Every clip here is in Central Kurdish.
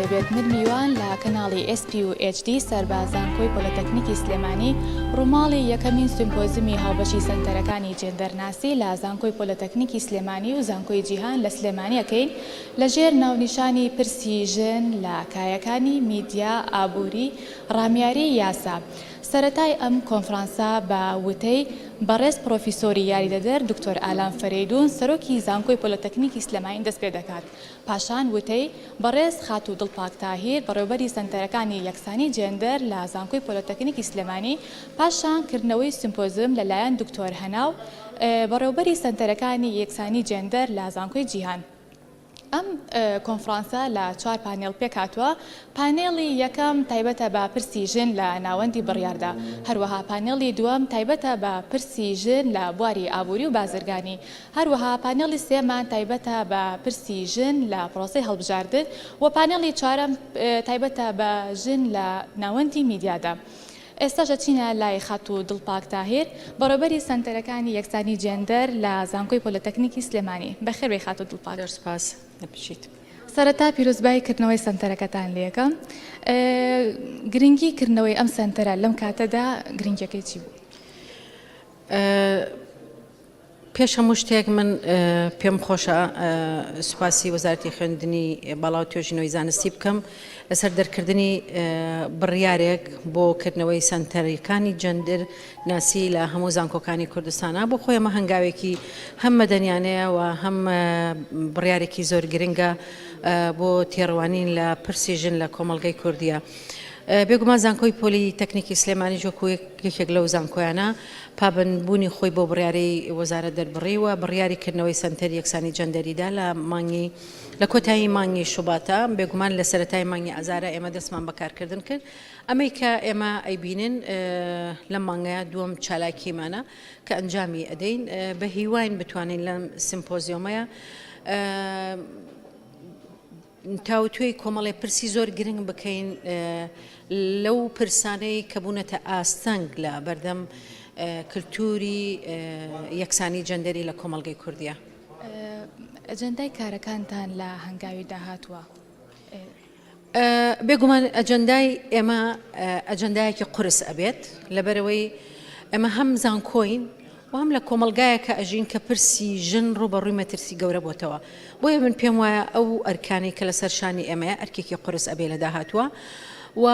لێبێت من میوان لە کەناڵی SP و HD سەر بە زانکۆی پۆلەتەکنیکی سلێمانی ڕووماڵی یەکەمین سیمپۆزیمی هاوبەشی سەنتەرەکانی جێندەرناسی لە زانکۆی پۆلەتەکنیکی سلێمانی و زانکۆی جیهان لە سلێمانی ئەکەین لە ژێر ناونیشانی پرسی ژن لە کایەکانی میدیا، ئابووری، ڕامیاری، یاسا. سەرەتای ئەم کۆنفرانسە بە وتەی بەڕێز پڕۆفیسۆری یاریدەدەر دکتۆر ئالان فەرەیدوون سەرۆکی زانکۆی پۆلەتەکنیکی سلێمانی دەست پێدەکات پاشان وتەی بەڕێز خاتوو دڵپاک تاهیر بەڕێوبەری سەنتەرەکانی یەکسانی جێندەر لە زانکۆی پۆلەتەکنیکی سلێمانی پاشان کردنەوەی سیمپۆزم لە لایەن دکتۆر هەناو بەڕێوبەری سەنتەرەکانی یەکسانی جێندەر لە زانکۆی جیهان. ئەم کۆنفرانسە لە چوار پانێڵ پێکهاتووە، پانێڵی یەکەم تایبەتە بە پرسی ژن لە ناوەندی بڕیاردا، هەروەها پانێڵی دووەم تایبەتە بە پرسی ژن لە بواری ئابووری و بازرگانی، هەروەها پانێڵی سێیەمان تایبەتە بە پرسی ژن لە پرۆسەی هەڵبژاردن و پانێڵی چوارەم تایبەتە بە ژن لە ناوەندی میدیادا. ئێستاش ئەچینە لای خاتوو دڵپاک تاهیر، بەڕێوبەری سەنتەرەکانی یەکسانی جێندەر لە زانکۆی پۆلەتەکنیکی سلێمانی. بەخێربێی خاتوو دڵپاک. زۆر سوپاس. بژیت. سەرەتا پیرۆزبایی کردنەوەی سەنتەرەکەتان لێکەم. گرنگی کردنەوەی ئەم سەنتەرە لەم کاتەدا گرنگیەکەی چی بوو؟ پێش هەموو شتێک من پێم خۆشە سوپاسی وەزارەتی خوێندنی باڵا و توێژینەوەی زانستی بکەم لەسەر دەرکردنی بڕیارێک بۆ کردنەوەی سەنتەرەکانی جەندر ناسی لە هەموو زانکۆکانی کوردستانە بۆ خۆی ئەمە هەنگاوێکی هەم مەدەنیانەیە و هەم بڕیارێکی زۆر گرنگە بۆ تێڕوانین لە پرسی ژن لە کۆمەڵگەی کوردیە. بێگومان زانکۆی پۆلی تەکنیکی سلێمانیش وەکو یەکێک لەو زانکۆیانە پابەندبوونی خۆی بەو بڕیارەی وەزارەت دەربڕی و بڕیاری کردنەوەی سەنتەری یەکسانی جەندەری دا لە مانگی لە کۆتایی مانگی شوباتا، بێگومان لە سەرەتای مانگی ئازارا ئێمە دەستمان بە کارکردن کرد، ئەمەی کە ئێمە ئەیبینن لەم مانگەیا دووەم چالاکیمانە کە ئەنجامی ئەدەین، بە هیواین بتوانین لەم سیمپۆزیۆمەیا تاوتوێی کۆمەڵێ پرسی زۆر گرنگ بکەین لەو پرسانەی کە بوونەتە ئاستەنگ لە بەردەم کلتوری یەکسانی جەندەری لە کۆمەڵگەی کوردیا. ئەجەندای کارەکانتان لە هەنگاوی داهاتووە؟ بێگومان ئەجەندای ئێمە ئەجەندایەکی قورس ئەبێت لەبەرئەوەی ئێمە هەم زانکۆین و هەم لە کۆمەڵگایەکا ئەژین کە پرسی ژن ڕووبەڕووی مەترسی گەورە بۆتەوە. بۆیە من پێم وایە ئەو ئەرکانەی کە لەسەر شانی ئێمەیە ئەرکێکی قورس ئەبێ لە داهاتووە و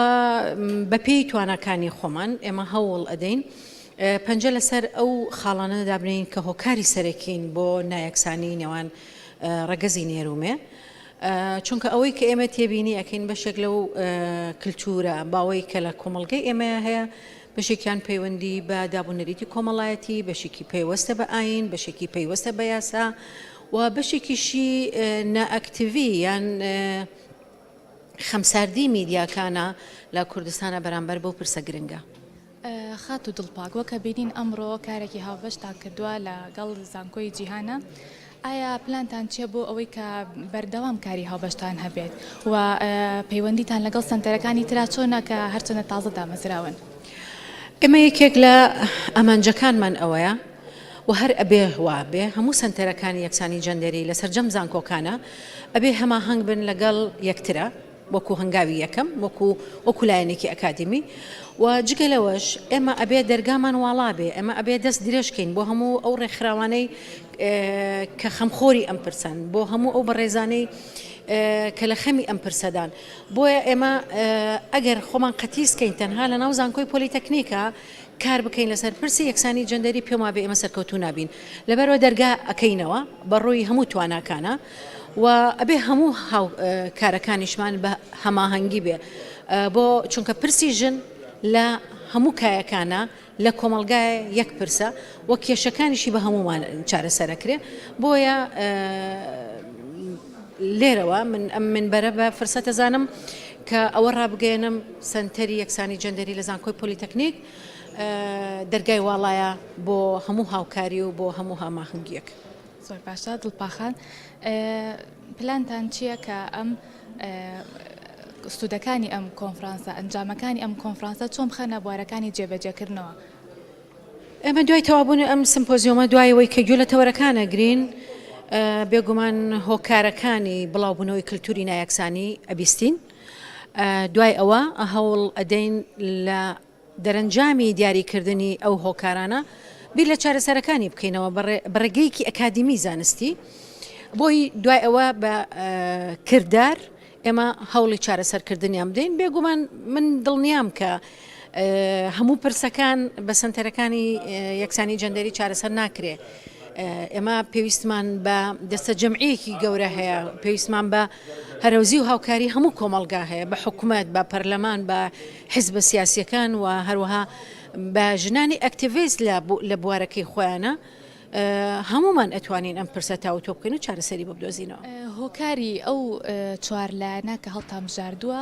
بەپێی تواناکانی خۆمان ئێمە هەوڵ ئەدەین پەنجە لەسەر ئەو خاڵانە دابنێین کە هۆکاری سەرەکین بۆ نایەکسانی نێوان ڕەگەزی نێر و مێ. چونکە ئەوەی کە ئێمە تێبینی ئەکەین بەشێک لەو کلتورە باوەی کە لە کۆمەڵگەی ئێمەیا هەیە بەشێکیان پەیوەندی بە دابونەریتی کۆمەڵایەتی، بەشێکی پەیوەستە بە ئایین، بەشێکی پەیوەستە بە یاسا و بەشێکیشی نائەکتیڤی یان خەمساردی میدیاکانە لە کوردستانە بەرامبەر بەو پرسە گرنگە. خاتوو دڵپاک، وەک ئەبینین ئەمڕۆ کارێکی هاوبەشتان کردووە لەگەڵ زانکۆی جیهانە، ئایا پلانتان چیە بۆ ئەوەی کە بەردەوام کاری هاوبەشتان هەبێت و پەیوەندیتان لەگەڵ سەنتەرەکانی ترا چۆنە کە هەرچەندە تازە دامەزراون؟ ئێمە یەکێک لە ئامانجەکانمان ئەوەیە و هەر ئەبێ وا بێ هەموو سەنتەرەکانی یەکسانی جەندەری لە سەرجەم زانکۆکانە ئەبێ هەماهەنگ بن لەگەڵ یەکترا، وەکو هەنگاوی یەکەم وەکو وەکو لایەنێکی ئەکادیمی و جگە لەوەش ئێمە ئەبێ دەرگامان واڵا بێ ئێمە ئەبێ دەست درێژ کەین بۆ هەموو ئەو ڕێکخراوانەی کە خەمخۆری ئەم پرسەن بۆ هەموو ئەو بەڕێزانەی کە لە خەمی ئەم پرسەدان بۆیە ئێمە ئەگەر خۆمان قەتیس کەین تەنها لە ناو زانکۆی پۆلیتەکنیکە کار بکەین لەسەر پرسی یەکسانی جەندەری پێم وابێ ئێمە سەرکەوتوو نابین لەبەرئەوە دەرگا ئەکەینەوە بە ڕووی هەموو تواناکانا و ئەبێ هەموو هاو کارەکانیشمان بە هەماهەنگی بێ بۆ چونکە پرسی ژن لە هەموو کایەکانا لە کۆمەڵگایە یەک پرسە و کێشەکانیشی بە هەموومان چارەسەرەکرێ بۆیە لێرەوە من ئەم منبەرە بە فرسەت ئەزانم کە ئەوە ڕابگەیەنم سەنتەری یەکسانی جەندەری لە زانکۆی پۆلیتەکنیک دەرگای واڵایە بۆ هەموو هاوکاری و بۆ هەموو هاماهەنگییەک. زۆر باشە دڵپا خان پلانتان چییە کە ئەم سوودەکانی ئەم کۆنفرانسە ئەنجامەکانی ئەم کۆنفرانسە چۆن بخەنە بوارەکانی جێبەجێکردنەوە؟ ئێمە دوای تەواوبوونی ئەم سمپۆزیۆمە دوای ئەوەی کە گوێ لە تەوەرەکان ئەگرین بێگومان هۆکارەکانی بڵاوبوونەوەی کلتوری نایەکسانی ئەبیستین. دوای ئەوە هەوڵ ئەدەین لە دەرەنجامی دیاریکردنی ئەو هۆکارانە بیر لە چارەسەرەکانی بکەینەوە بە ڕێگەیەکی ئەکادیمی زانستی بۆی دوای ئەوە بە کردار ئێمە هەوڵی چارەسەرکردنیان بدەین بێگومان من دڵنیام کە هەموو پرسەکان بە سەنتەرەکانی یەکسانی جەندەری چارەسەر ناکرێ. ئێمە پێویستمان بە دەستە جەمعیەکی گەورە هەیە پێویستمان بە هەرەوزی و هاوکاری هەموو کۆمەڵگا هەیە بە حکومەت بە پەرلەمان بە حیزبە سیاسیەکان و هەروەها بە ژنانی ئەکتیڤیست لە بوارەکەی خۆیانە هەموومان ئەتوانین ئەم پرسە تاوتۆ بکەین و چارەسەری بۆ بدۆزینەوە. هۆکاری ئەو چوار لایەنە کە هەڵتانبژاردووە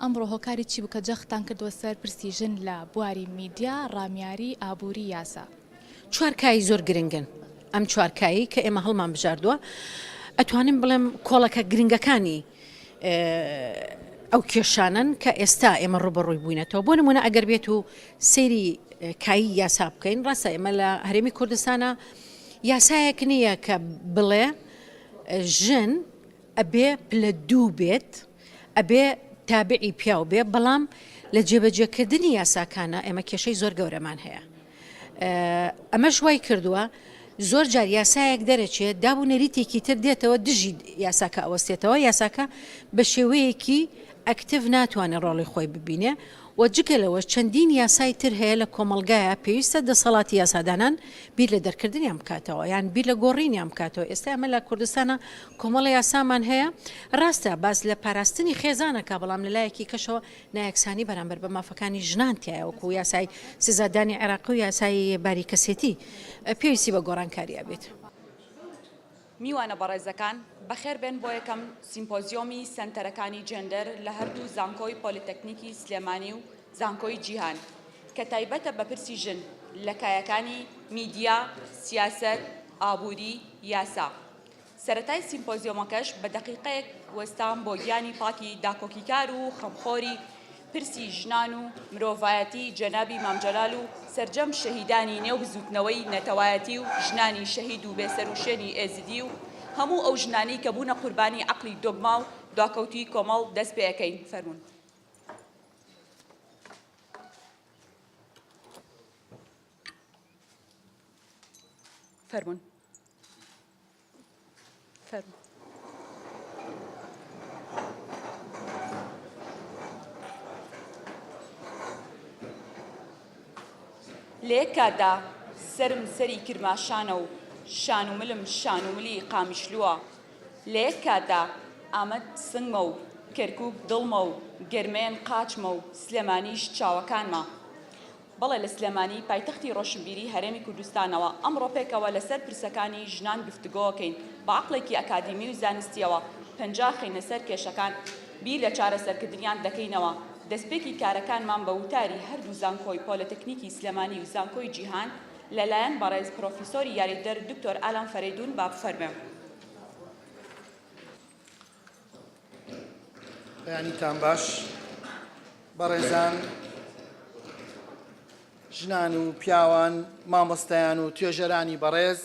ئەمڕۆ هۆکاری چی بوو کە جەختتان کردووە سەر پرسی ژن لە بواری میدیا، ڕامیاری، ئابووری، یاسا؟ چوار کایەی زۆر گرنگن، ئەم چوار کایەی کە ئێمە هەڵمان بژاردووە ئەتوانم بڵێم کۆڵەکە گرنگەکانی ئەو کێشانەن کە ئێستا ئێمە ڕووبەڕووی بووینەتەوە بۆ نمونە ئەگەر بێت و سەیری کایی یاسا بکەین ڕاستە ئێمە لە هەرێمی کوردستانە یاسایەک نییە کە بڵێ ژن ئەبێ پلە دوو بێت ئەبێ تابعی پیاو بێ بەڵام لە جێبەجێکردنی یاساکانە ئێمە کێشەی زۆر گەورەمان هەیە ئەمەش وای کردووە زۆر جار یاسایەک دەرەچێت داب و نەریتێکی تر دێتەوە دژی یاساکە ئەوەستێتەوە یاساکە بە شێوەیەکی ئەکتیڤ ناتوانێت ڕۆڵی خۆی ببینێ و جگە لەوەش چەندین یاسای تر هەیە لە کۆمەڵگایە پێویستە دەسەڵاتی یاسادانان بیر لە دەرکردنیان بکاتەوە یان بیر لە گۆڕینیان بکاتەوە ئێستا ئێمە لە کوردستانە کۆمەڵە یاسامان هەیە ڕاستە باس لە پاراستنی خێزانەکە بەڵام لە لایەکی کەشەوە نایەکسانی بەرامبەر بە مافەکانی ژنان تیایە وەکو یاسای سزادانی عێراقی و یاسای باری کەسێتی پێویستی بە گۆڕانکاری ئەبێت. میوانە بەڕێزەکان، بەخێربێن بۆ یەکەم سیمپۆزیۆمی سەنتەرەکانی جێندەر لە هەردوو زانکۆی پۆلیتەکنیکی سلێمانی و زانکۆی جیهان کە تایبەتە بە پرسی ژن لە کایەکانی میدیا، سیاسەت، ئابووری، یاسا. سەرەتای سیمپۆزیۆمەکەش بە دەقیقەیەک وەستان بۆ گیانی پاکی داکۆکیکار و خەمخۆری پرسی ژنان و مرۆڤایەتی جەنابی مام جەلال و سەرجەم شەهیدانی نێو بزووتنەوەی نەتەوایەتی و ژنانی شەهید و بێسەروشوێنی ئێزیدی و هەموو ئەو ژنانەی کە بوونە قوربانی عەقڵی دۆگما و دواکەوتووی کۆمەڵ دەست پێ ئەکەین. فەرموون. فەرموون. فەرموو. لە یەک کاتدا سەرم سەری کرماشانە و شان و ملم شان و ملی قامیشلووە، لە یەک کاتدا ئامەد سنگمە و کەرکووک دڵمە و گەرمێن قاچمە و سلێمانیش چاوەکانمە. بەڵێ لە سلێمانی پایتەختی ڕۆشنبیری هەرێمی کوردستانەوە ئەمڕۆ پێکەوە لەسەر پرسەکانی ژنان گفتوگۆکەین بە عەقڵێکی ئەکادیمی و زانستیەوە پەنجا خەینە سەر کێشەکان بیر لە چارەسەرکردنیان دەکەینەوە دەستپێکی کارەکانمان بە وتاری هەردوو زانکۆی پۆلەتەکنیکی سلێمانی و زانکۆی جیهان لەلایەن بەڕێز پرۆفیسۆری یاریدەر دکتۆر ئالان فەرەیدون با بفەرموێ. بەیانیتان باش بەڕێزان ژنان و پیاوان مامۆستایان و توێژەرانی بەڕێز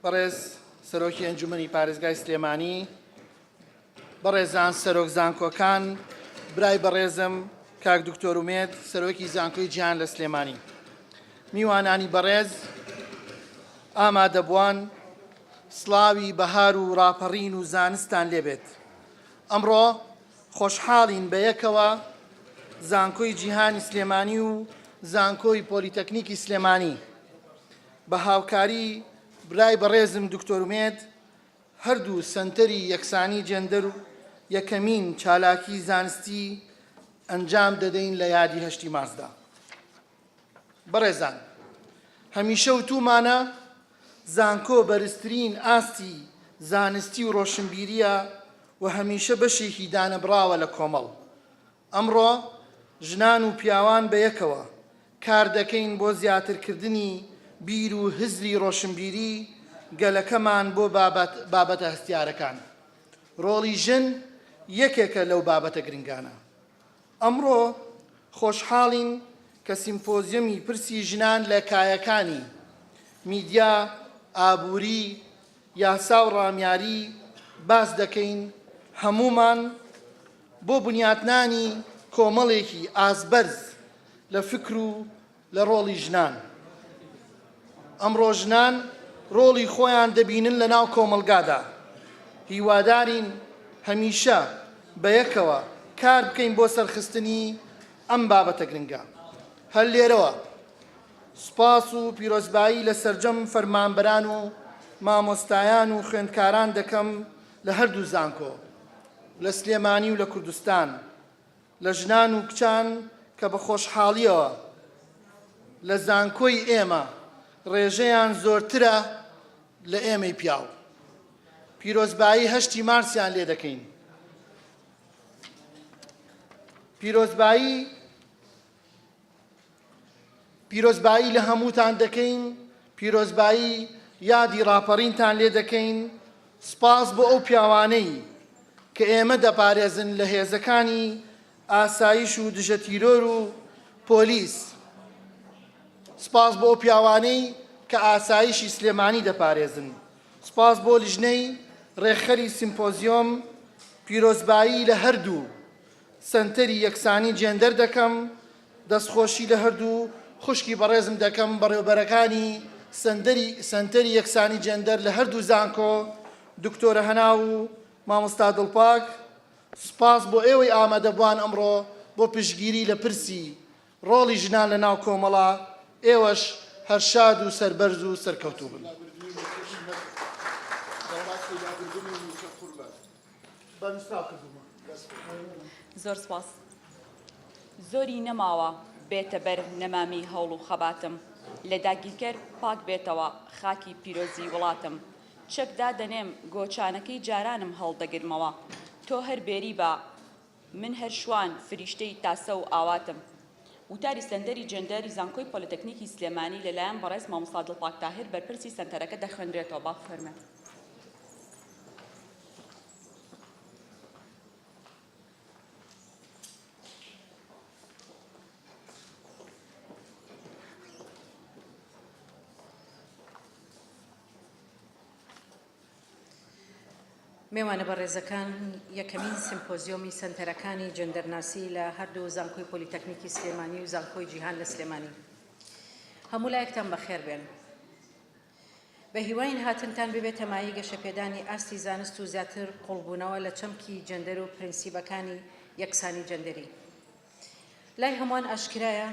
بەڕێز سەرۆکی ئەنجومەنی پارێزگای سلێمانی بەڕێزان سەرۆک زانکۆکان برای بەڕێزم کاک دکتۆر ئومێد سەرۆکی زانکۆی جیهان لە سلێمانی میوانانی بەڕێز ئامادەبوان سڵاوی بەهار و ڕاپەڕین و زانستتان لێبێت. ئەمڕۆ خۆشحاڵین بەیەکەوە زانکۆی جیهانی سلێمانی و زانکۆی پۆلیتەکنیکی سلێمانی بە هاوکاری برای بەڕێزم دکتۆر ئومێد هەردوو سەنتەری یەکسانی جێندەر و یەکەمین چالاکی زانستی ئەنجام دەدەین لە یادی هەشتی مارسدا. بەڕێزان هەمیشە وتوومانە زانکۆ بەرزترین ئاستی زانستی و ڕۆشنبیرییە و هەمیشە بەشێکی دانەبڕاوە لە کۆمەڵ. ئەمڕۆ ژنان و پیاوان بەیەکەوە کار دەکەین بۆ زیاترکردنی بیر و هزری ڕۆشنبیری گەلەکەمان بۆ بابەتە هەستیارەکان. ڕۆڵی ژن یەکێکە لەو بابەتە گرنگانە. ئەمڕۆ خۆشحاڵین کە سیمپۆزیەمی پرسی ژنان لە کایەکانی، میدیا، ئابووری، یاسا و ڕامیاری، باس دەکەین، هەموومان. بۆ بنیاتنانی کۆمەڵێکی ئاستبەرز لە فکر و لە ڕۆڵی ژنان. ئەمڕۆ ژنان ڕۆڵی خۆیان دەبینن لە ناو کۆمەڵگادا. هیوادارین هەمیشە بەیەکەوە کار بکەین بۆ سەرخستنی ئەم بابەتە گرنگە. هەر لێرەوە سوپاس و پیرۆزبایی لە سەرجەم فەرمانبەران و مامۆستایان و خوێندکاران دەکەم لە هەردوو زانکۆ لە سلێمانی و لە کوردستان لە ژنان و کچان کە بە خۆشحاڵیەوە لە زانکۆی ئێمە ڕێژەیان زۆرترە لە ئێمەی پیاو. پیرۆزبایی هەشتی مارسیان لێ دەکەین. پیرۆزبایی پیرۆزبایی لە هەمووتان دەکەین، پیرۆزبایی یادی ڕاپەڕینتان لێ دەکەین، سوپاس بۆ ئەو پیاوانەی کە ئێمە دەپارێزن لە هێزەکانی ئاسایش و دژە تیرۆر و پۆلیس، سوپاس بۆ ئەو پیاوانەی کە ئاسایشی سلێمانی دەپارێزن، سوپاس بۆ لیژنەی ڕێکخەری سیمپۆزیۆم، پیرۆزبایی لە هەردوو سەنتەری یەکسانی جێندەر دەکەم، دەستخۆشی لە هەردوو خوشکی بەڕێزم دەکەم بەڕێوبەرەکانی سەندەری سەنتەری یەکسانی جێندەر لە هەردوو زانکۆ دکتۆرە هەناو و مامۆستا دڵپاک، سوپاس بۆ ئێوەی ئامادەبوان ئەمڕۆ بۆ پشتگیری لە پرسی ڕۆڵی ژنان لە ناو کۆمەڵا، ئێوەش هەر شاد و سەربەرز و سەرکەوتوو بن. زۆر سوپاس. زۆری نەماوە بێتە بەر نەمامی هەوڵ و خەباتم لە داگیرکەر پاک بێتەوە خاکی پیرۆزی وڵاتم چەک دادەنێم گۆچانەکەی جارانم هەڵدەگرمەوە تۆ هەر بێری بە من هەر شوان فریشتەی تاسە و ئاواتم. وتاری سەنتەری جێندەری زانکۆی پۆلیتەکنیکی سلێمانی لەلایەن بەڕێز مامۆستا دڵپاک تاهیر بەرپرسی سەنتەرەکە دەخوێنرێتەوە با بفەرموێ. مێوانە بەڕێزەکان، یەکەمین سیمپۆزیۆمی سەنتەرەکانی جێندەرناسی لە هەردوو زانکۆی پۆلیتەکنیکی سلێمانی و زانکۆی جیهان لە سلێمانی. هەموو لایەکتان بەخێر بێن. بە هیواین هاتنتان ببێتە مایەی گەشەپێدانی ئاستی زانست و زیاتر قوڵبوونەوە لە چەمکی جێندەر و پرنسیبەکانی یەکسانی جێندەری. لای هەمووان ئاشکرایە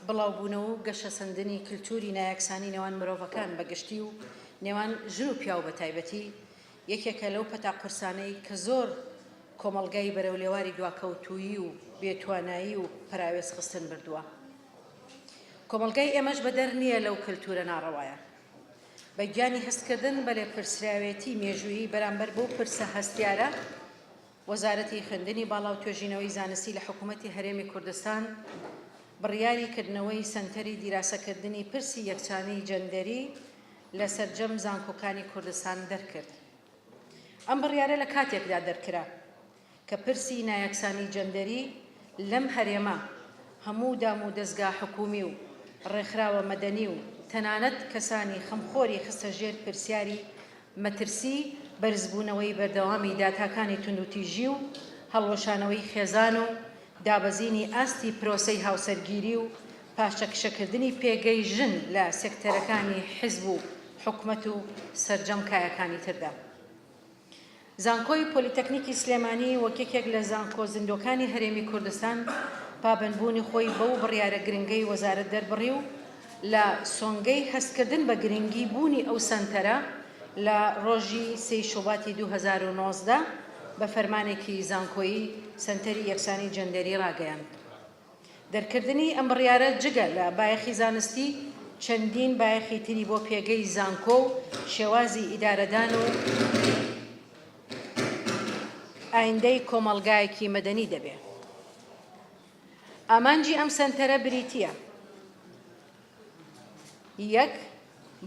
بڵاوبوونەوە و گەشەسەندنی کلتوری نایەکسانی نێوان مرۆڤەکان بە گشتی و نێوان ژن و پیاو بە تایبەتی یەکێکە لەو پەتا قورسانەی کە زۆر کۆمەڵگای بەرەو لێواری دواکەوتوویی و بێتوانایی و پەراوێزخستن بردووە. کۆمەڵگای ئێمەش بەدەر نییە لەو کلتورە ناڕەوایە. بە گیانی هەستکردن بە لێپرسراوێتی مێژوویی بەرامبەر بەو پرسە هەستیارە، وەزارەتی خوێندنی باڵا و توێژینەوەی زانستی لە حکوومەتی هەرێمی کوردستان بڕیاری کردنەوەی سەنتەری دیراسەکردنی پرسی یەکسانیی جەندەری لە سەرجەم زانکۆکانی کوردستان دەرکرد. ئەم بڕیارە لە کاتێکدا دەرکرا کە پرسی نایەکسانی جەندەری لەم هەرێمە هەموو دام و دەزگا حکوومی و ڕێکخراوە مەدەنی و تەنانەت کەسانی خەمخۆری خستە ژێر پرسیاری مەترسی بەرزبوونەوەی بەردەوامی داتاکانی توندوتیژی و هەڵوەشانەوەی خێزان و دابەزینی ئاستی پرۆسەی هاوسەرگیری و پاشەکشەکردنی پێگەی ژن لە سێکتەرەکانی حیزب و حکومەت و سەرجەم کایەکانی تردا. زانکۆی پۆلیتەکنیکی سلێمانی وەک یەکێک لە زانکۆ زیندووەکانی هەرێمی کوردستان پابەندبوونی خۆی بەو بڕیارە گرنگەی وەزارەت دەربڕی و لە سۆنگەی هەستکردن بە گرنگی بوونی ئەو سەنتەرە لە ڕۆژی سێی شوباتی 2019 بە فەرمانێکی زانکۆیی سەنتەری یەکسانی جێندەری ڕاگەیاند. دەرکردنی ئەم بڕیارە جگە لە بایەخی زانستی، چەندین بایەخی تری بۆ پێگەی زانکۆ و شێوازی ئیدارەدان و ئایندەی کۆمەڵگایەکی مەدەنی دەبێ. ئامانجی ئەم سەنتەرە بریتییە. یەک،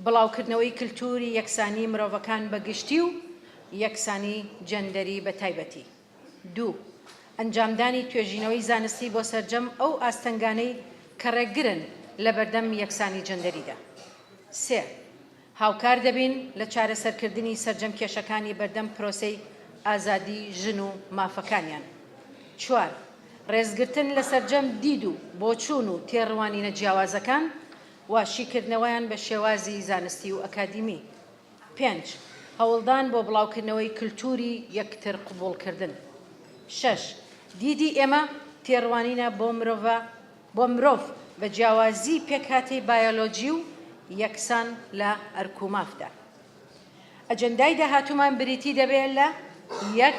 بڵاوکردنەوەی کلتوری یەکسانی مرۆڤەکان بە گشتی و یەکسانی جێندەری بە تایبەتی. دوو، ئەنجامدانی توێژینەوەی زانستی بۆ سەرجەم ئەو ئاستەنگانەی کە ڕێگرن لەبەردەم یەکسانی جەندەریدا. سێ، هاوکار دەبین لە چارەسەرکردنی سەرجەم کێشەکانی بەردەم پرۆسەی ئازادی ژن و مافەکانیان. چوار، ڕێزگرتن لە سەرجەم دید و بۆچوون و تێڕوانینە جیاوازەکان و شیکردنەوەیان بە شێوازی زانستی و ئەکادیمی. پێنج، هەوڵدان بۆ بڵاوکردنەوەی کلتوری یەکتر قبوڵکردن. شەش، دیدی ئێمە تێڕوانینە بۆ مرۆڤە بۆ مرۆڤ بە جیاوازی پێکهاتەی بایۆلۆجی و یەکسان لە ئەرک و مافدا. ئەجەندای داهاتوومان بریتی دەبێ لە، یەک،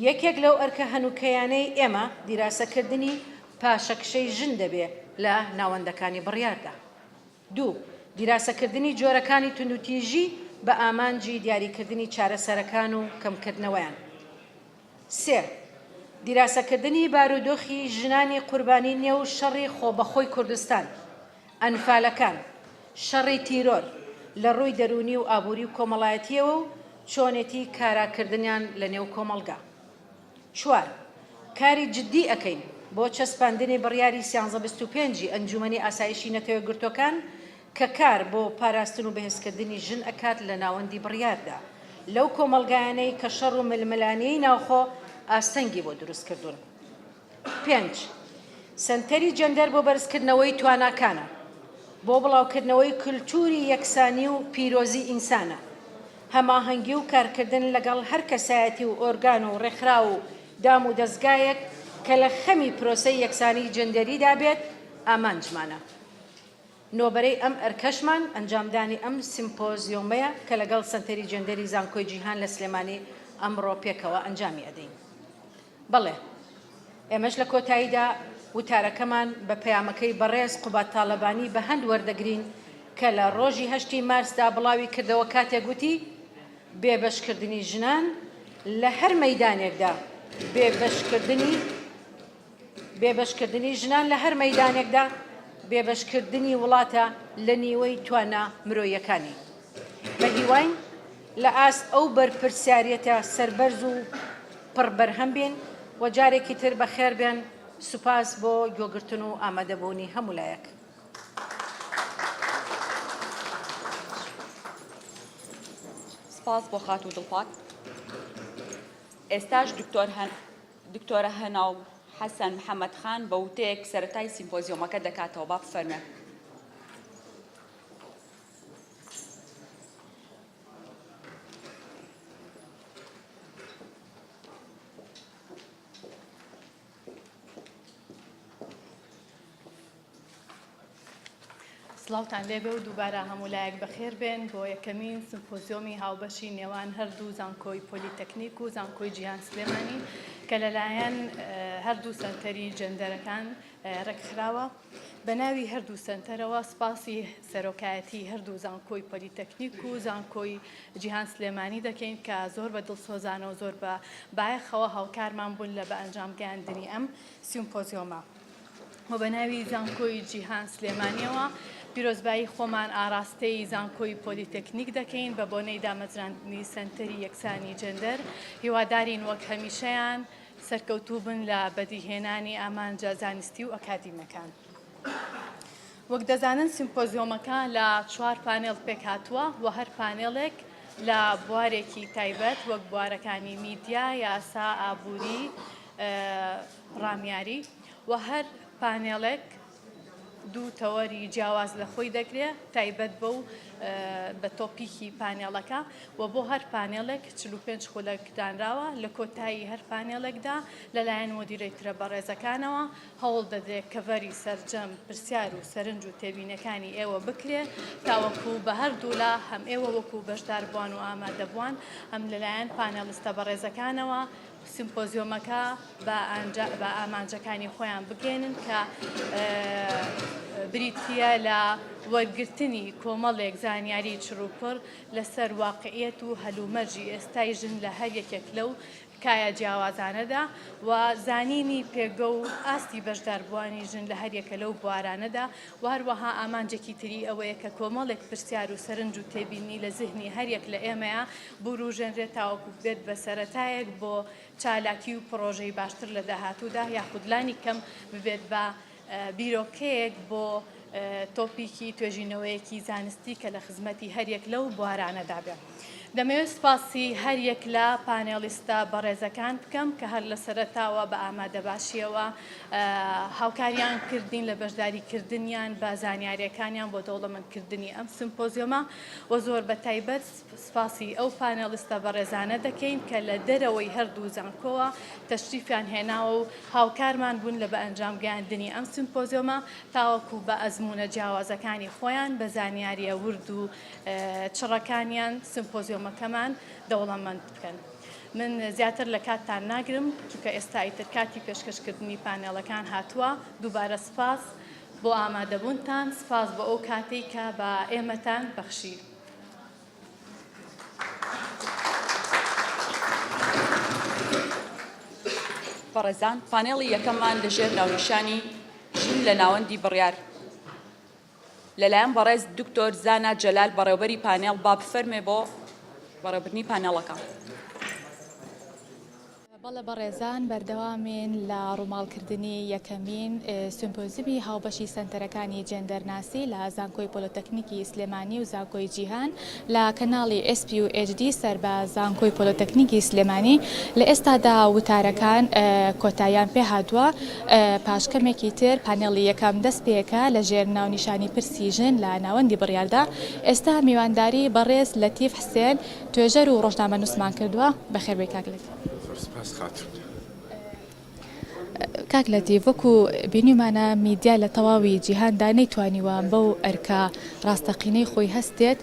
یەکێک لەو ئەرکە هەنووکەیانەی ئێمە دیراسەکردنی پاشەکشەی ژن دەبێ لە ناوەندەکانی بڕیاردا. دوو، دیراسەکردنی جۆرەکانی توندوتیژی بە ئامانجی دیاریکردنی چارەسەرەکان و کەمکردنەوەیان. سێ، دیراسەکردنی بارودۆخی ژنانی قوربانی نێو شەڕی خۆبەخۆی کوردستان، ئەنفالەکان، شەڕی تیرۆر، لە ڕووی دەروونی و ئابووری و کۆمەڵایەتییەوە و چۆنێتی کاراکردنیان لە نێو کۆمەڵگا. چوار، کاری جددی ئەکەین بۆ چەسپاندنی بڕیاری 1325 ی ئەنجوومەنی ئاسایشی نەتەوەیەکگرتووەکان کە کار بۆ پاراستن و بەهێزکردنی ژن ئەکات لە ناوەندی بڕیاردا لەو کۆمەڵگایانەی کە شەڕ و ململانێی ناوخۆ ئاستەنگی بۆ دروستکردوون. پێنج، سەنتەری جێندەر بۆ بەرزکردنەوەی تواناکانە، بۆ بڵاوکردنەوەی کولتووری یەکسانی و پیرۆزی ئینسانە، هەماهەنگی و کارکردن لەگەڵ هەر کەسایەتی و ئۆرگان و ڕێکخراو و دام و دەزگایەک کە لە خەمی پرۆسەی یەکسانی جێندەریدا بێت ئامانجمانە. نۆبەرەی ئەم ئەرکەشمان ئەنجامدانی ئەم سیمپۆزیۆمەیە کە لەگەڵ سەنتەری جێندەری زانکۆی جیهان لە سلێمانی ئەمڕۆ پێکەوە ئەنجامی ئەدەین. بەڵێ، ئێمەش لە کۆتاییدا وتارەکەمان بە پەیامەکەی بەڕێز قوباد تاڵەبانی بە هەند وەردەگرین کە لە ڕۆژی هەشتی مارسدا بڵاوی کردەوە کاتێک وتی، بێبەشکردنی ژنان لە هەر مەیدانێکدا بێبەشکردنی بێبەشکردنی ژنان لە هەر مەیدانێکدا بێبەشکردنی وڵاتە لە نیوەی توانا مرۆییەکانی. بە هیواین لە ئاست ئەو بەرپرسیاریەتە سەربەرز و پڕ بەرهەم بین و جارێکی تر بەخێر بێن، سوپاس بۆ گۆگرتن و ئامادەبوونی هەموو لایەک. سپاس بۆ خاتوو دڵپاک. ئێستاش دکتۆر هەن. دکتۆرە هەناو حەسەن محەمەد خان بە وتەیەک سەرەتای سیمپۆزیۆمەکە دەکاتەوە، با بفەرموێ. سڵاوتان لێبێ و دووبارە هەموو لایەک بەخێر بێن بۆ یەکەمین سمپۆزیۆمی هاوبەشی نێوان هەردوو زانکۆی پۆلیتەکنیک و زانکۆی جیهان سلێمانی کە لەلایەن هەردوو سەنتەری جێندەرەکان ڕێکخراوە. بە ناوی هەردوو سەنتەرەوە سپاسی سەرۆکایەتی هەردوو زانکۆی پۆلیتەکنیک و زانکۆی جیهان سلێمانی دەکەین کە زۆر بە دڵسۆزانە و زۆر بە بایەخەوە هاوکارمان بوون لە بە ئەنجام گەیاندنی ئەم سیمپۆزیۆمە. و بە ناوی زانکۆی جیهان سلێمانیەوە پیرۆزبایی خۆمان ئاراستەی زانکۆی پۆلیتەکنیک دەکەین بە بۆنەی دامەزراندنی سەنتەری یەکسانی جێندەر هیوادارین وەک هەمیشەیان سەرکەوتوو بن لە بەدیهێنانی ئامانجە زانستی و ئەکادیمیەکان. وەک دەزانن سیمپۆزیۆمەکە لە چوار پانێڵ پێکهاتووە و هەر پانێڵێک لە بوارێکی تایبەت وەک بوارەکانی میدیا، یاسا، ئابووری، ڕامیاری و هەر پانێڵێک دوو تەوەری جیاواز لە خۆی دەگرێ تایبەت بەو بە topic ی پانێڵەکە و بۆ هەر پانێڵێک 45 خولەک دانراوە لە کۆتایی هەر پانێڵێکدا لەلایەن moderator ە بەڕێزەکانەوە هەوڵ دەدرێت cover ی سەرجەم پرسیار و سەرنج و تێبینەکانی ئێوە بکرێ تاوەکو بە هەردوولا هەم ئێوە وەکو بەشداربووان و ئامادەبووان هەم لەلایەن panelist ە بەڕێزەکانەوە سیمپۆزیۆمەکە بە ئامانجەکانی خۆیان بگەیەنن کە بریتییە لە وەرگرتنی کۆمەڵێک زانیاری چڕوپڕ لەسەر واقعیەت و هەلومەرجی ئێستای ژن لە هەر یەکێک لەو کایە جیاوازانەدا و زانینی پێگە و ئاستی بەشداربووانی ژن لە هەریەکە لەو بوارانەدا و هەروەها ئامانجێکی تری ئەوەیە کە کۆمەڵێک پرسیار و سەرنج و تێبینی لە زهنی هەریەک لە ئێمەیا بوروژێنرێت تاوەکو ببێت بە سەرەتایەک بۆ چالاکی و پڕۆژەی باشتر لە داهاتوودا یاخود لانی کەم ببێت بە بیرۆکەیەک بۆ topic ی توێژینەوەیەکی زانستی کە لە خزمەتی هەریەک لەو بوارانەدا بێ. دەمەوێت سوپاسی هەر یەک لە پانێڵیستە بەڕێزەکان بکەم کە هەر لە سەرەتاوە بە ئامادەباشییەوە هاوکاریان کردین لە بەشداریکردنیان بە زانیارییەکانیان بۆ دەوڵەمەندکردنی ئەم سمپۆزیۆمە و زۆر بە تایبەت سوپاسی ئەو پانێڵیستە بەڕێزانە دەکەین کە لە دەرەوەی هەردوو زانکۆوە تەشریفیان هێناوە و هاوکارمان بوون لە بەئەنجام گەیاندنی ئەم سمپۆزیۆمە تاوەکو بە ئەزموونە جیاوازەکانی خۆیان بە زانیارییە ورد و چڕەکانیان سمپۆزیۆمەکەمان دەوڵەمەند بکەن. من زیاتر لە کاتتان ناگرم چونکە ئێستا ئیتر کاتی پێشکەشکردنی پانێڵەکان هاتووە. دووبارە سپاس بۆ ئامادەبوونتان، سپاس بۆ ئەو کاتەی کە بە ئێمەتان بەخشی. بەڕێزان پانێڵی یەکەممان لەژێر ناونیشانی ژن لە ناوەندی بڕیار لەلایەن بەڕێز دکتۆر زانا جەلال بەڕێوبەری پانێڵ با بفەرمێ بۆ بەڕێوبردنی پانێڵەکە. بەڵێ بەڕێزان بەردەوامین لە ڕووماڵکردنی یەکەمین سیمپۆزیمی هاوبەشی سەنتەرەکانی جێندەرناسی لە زانکۆی پۆلۆتەکنیکی سلێمانی و زانکۆی جیهان لە کەناڵی SPUHD سەر بە زانکۆی پۆلۆتەکنیکی سلێمانی لە ئێستادا وتارەکان کۆتاییان پێهاتووە پاش کەمێکی تر پانێڵی یەکەم دەست پێکا لە ژێر ناونیشانی پرسی ژن لە ناوەندی بڕیاردا ئێستا میوانداری بەڕێز لەتیف حسێن توێژەر و ڕۆژنامەنووسمان کردووە بەخێر بێی کاک لەتیف. زۆر سپاس خاتوون. کاک لەتیف وەکو بینیومانە میدیا لە تەواوی جیهاندا نەیتوانیوە بەو ئەرکە ڕاستەقینەی خۆی هەستێت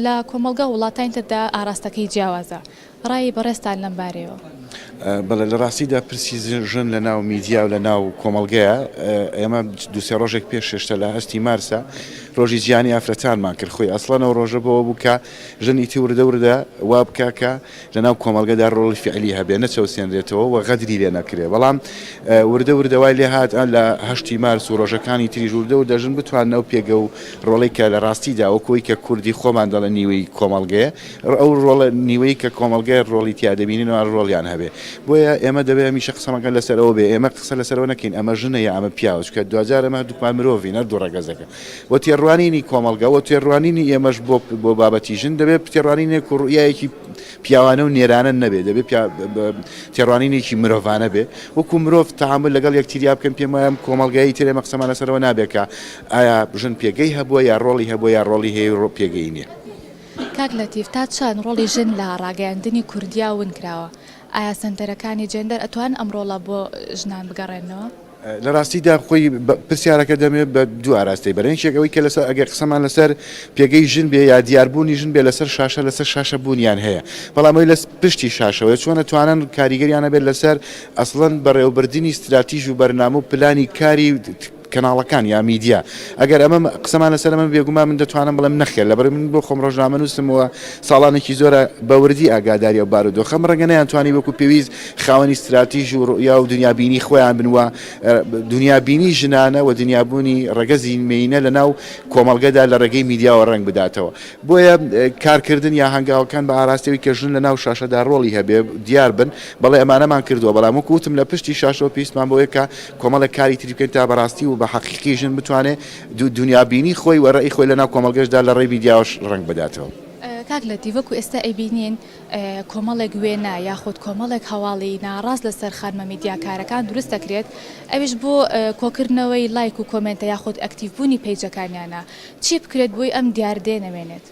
لە کۆمەڵگا و وڵاتانی تردا ئاراستەکەی جیاوازە ڕای بەڕێزتان لەم بارەیەوە؟ بەڵێ لە ڕاستیدا پرسی ژن لە ناو میدیا و لە ناو کۆمەڵگەیە ئێمە دوسێ ڕۆژێک پێش شێشتە لە هەستی مارسە ڕۆژی جیهانی ئافرەتانمان کرد خۆی ئەسڵەن ئەو ڕۆژە بەوە بوو کە ژن ئیتی وردە وردە وا بکا کە لە ناو کۆمەڵگەدا ڕۆڵی فعلی هەبێ نەچەوسێنرێتەوە و غەدری لێ نەکرێ بەڵام وردە وردە وای لێ هات لە هەشتی مارس و ڕۆژەکانی تریش وردە وردە ژن بتوانن ئەو پێگە و ڕۆڵەی کە لە ڕاستیدا وەکو ئەوەی کە کوردی خۆمان دەڵێن نیوەی کۆمەڵگەیە ئەو ڕۆڵە نیوەی کە کۆمەڵگەیە ڕۆڵی تیا دەبینین و ڕۆڵیان هەبێ بۆیە ئێمە دەبێ هەمیشە قسەمەکە لەسەر ئەوە بێ ئێمە قسە لەسەرەوە نەکەین ئەمە ژنە یا ئەمە پیاوە چونکە دواجار ئەمە هەردووکمان مرۆڤین هەردوو ڕەگەزەکە و تێڕوانینی کۆمەڵگە و تێڕوانینی ئێمەش بۆ بۆ بابەتی ژن دەبێت تێڕوانینێک و ڕوئیایەکی پیاوانە و نێرانە نەبێ دەبێت تێڕوانینێکی مرۆڤانە بێ وەکو مرۆڤ تەعامول لەگەڵ یەکتریا بکەن پێم وایە ئەم کۆمەڵگای تر ئێمە قسەمان لەسەرەوە نابێت کە ئایا ژن پێگەی هەبووە یا ڕۆڵی هەبووە یا ڕۆڵی هەیە و پێگەی نییە. کاک لەتیف تا چەند ڕۆڵی ژن لە ڕاگەیاندنی کوردیا ون کراوە؟ ئایا سەنتەرەکانی جێندەر ئەتوانن ئەم ڕۆڵە بۆ ژنان بگەڕێننەوە؟ لە ڕاستیدا خۆی پرسیارەکە دەمەوێت بە دوو ئاراستەی بەرم، یەکێک ئەوەی کە لەسەر ئەگەر قسەمان لەسەر پێگەی ژن بێ یا دیاربوونی ژن بێ لەسەر شاشە لەسەر شاشە بوونیان هەیە، بەڵام ئەوەی لە پشتی شاشەوەیە چۆن ئەتوانن کاریگەریان هەبێت لەسەر ئەسڵەن بەڕێوەبردنی ستراتیژ و بەرنامە و پلانی کاری کەناڵەکان یا میدیا ئەگەر ئەمە قسەمان لەسەر ئەمە بێگومان من دەتوانم بڵێم نەخێر لەبەر من بۆ خۆم ڕۆژنامەنووسم و ساڵانێکی زۆرە بە وردی ئاگاداری ئەو بارودۆخەم ڕەنگە نەیانتوانی وەکو پێویست خاوەنی ستراتیژ و ڕوئیا و دنیابینی خۆیان بن و دنیابینی ژنانە و دنیابوونی ڕەگەزی مێینە لەناو کۆمەڵگەدا لە ڕێگەی میدیاوە ڕەنگ بداتەوە. بۆیە کارکردن یا هەنگاوەکان بە ئاراستەی ئەوەی کە ژن لە ناو شاشەدا ڕۆڵی هەبێ دیار بن، بەڵێ ئەمانەمان کردووە، بەڵام وەکو وتم لە پشتی شاشەوە پێویستمان بەوەیە کە کۆمەڵێک کاری تری بکەین تا بەڕاستی و بە حەقیقی ژن بتوانێ دونیابینی خۆی و ڕەئی خۆی لە ناو کۆمەڵگەشدا لە ڕێی میدیاوەش ڕەنگ بداتەوە. کاک لەتیف وەکو ئێستا ئەیبینین کۆمەڵێک وێنە یاخود کۆمەڵێک هەواڵی ناڕاست لەسەر خانمە میدیاکارەکان دروست دەکرێت ئەویش بۆ کۆکردنەوەی لایک و کۆمێنتە یاخود ئەکتیڤ بوونی پەیجەکانیانە چی بکرێت بۆی ئەم دیاردەیە نەمێنێت؟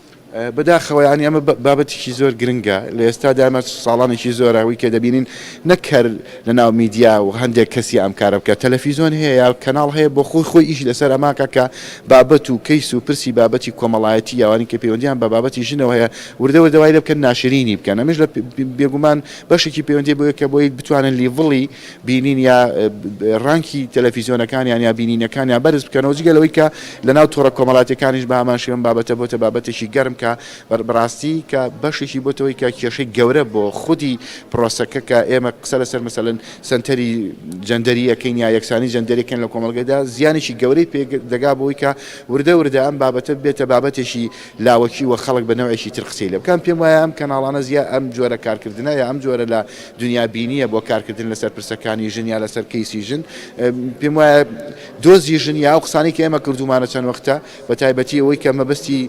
بەداخەوە یانی ئەمە بابەتێکی زۆر گرنگە لە ئێستادا ئەمە ساڵانێکی زۆرە ئەوەی کە دەبینین نەک هەر لە ناو میدیا و هەندێک کەسی ئەم کارە بکە تەلەفیزۆن هەیە یا کەناڵ هەیە بۆ خۆی خۆی ئیش لەسەر ئەماکە کە بابەت و کەیس و پرسی بابەتی کۆمەڵایەتی یاوانی کە پەیوەندیان بە بابەتی ژنەوە هەیە وردە وردە وای لێ بکەن ناشرینی بکەن ئەمەش لە بێگومان بەشێکی پەیوەندی بۆیە کە بۆی بتوانن level ی بینین یا ڕانکی تەلەفیزیۆنەکانیان یا بینینەکانیان بەرز بکەنەوە، جگە لەوەی کە لەناو تۆڕە کۆمەڵاتیەکانیش بە هەمان شێوە ئەم بابەتە بۆتە بابەتێکی گەرم کە بەڕاستی کە بەشێکی بۆتەوەی کە کێشەی گەورە بۆ خودی پرۆسەکە کە ئێمە قسە لەسەر مەسەلەن سەنتەری جەندەری ئەکەین یا یەکسانی جەندەری ئەکەین لە کۆمەڵگەدا زیانێکی گەورەی پێ دەگا بۆی کە وردە وردە ئەم بابەتە بێتە بابەتێکی لاوەکی و خەڵک بە نەوعێکی تر قسەی لێ بکەن پێم وایە ئەم کەناڵانە زیا ئەم جۆرە کارکردنە یا ئەم جۆرە لە دنیابینییە بۆ کارکردن لەسەر پرسەکانی ژن یا لەسەر کەیسی ژن پێم وایە دۆزی ژن یا ئەو قسانەی کە ئێمە کردوومانە چەند وەختە بە تایبەتی ئەوەی کە مەبەستی.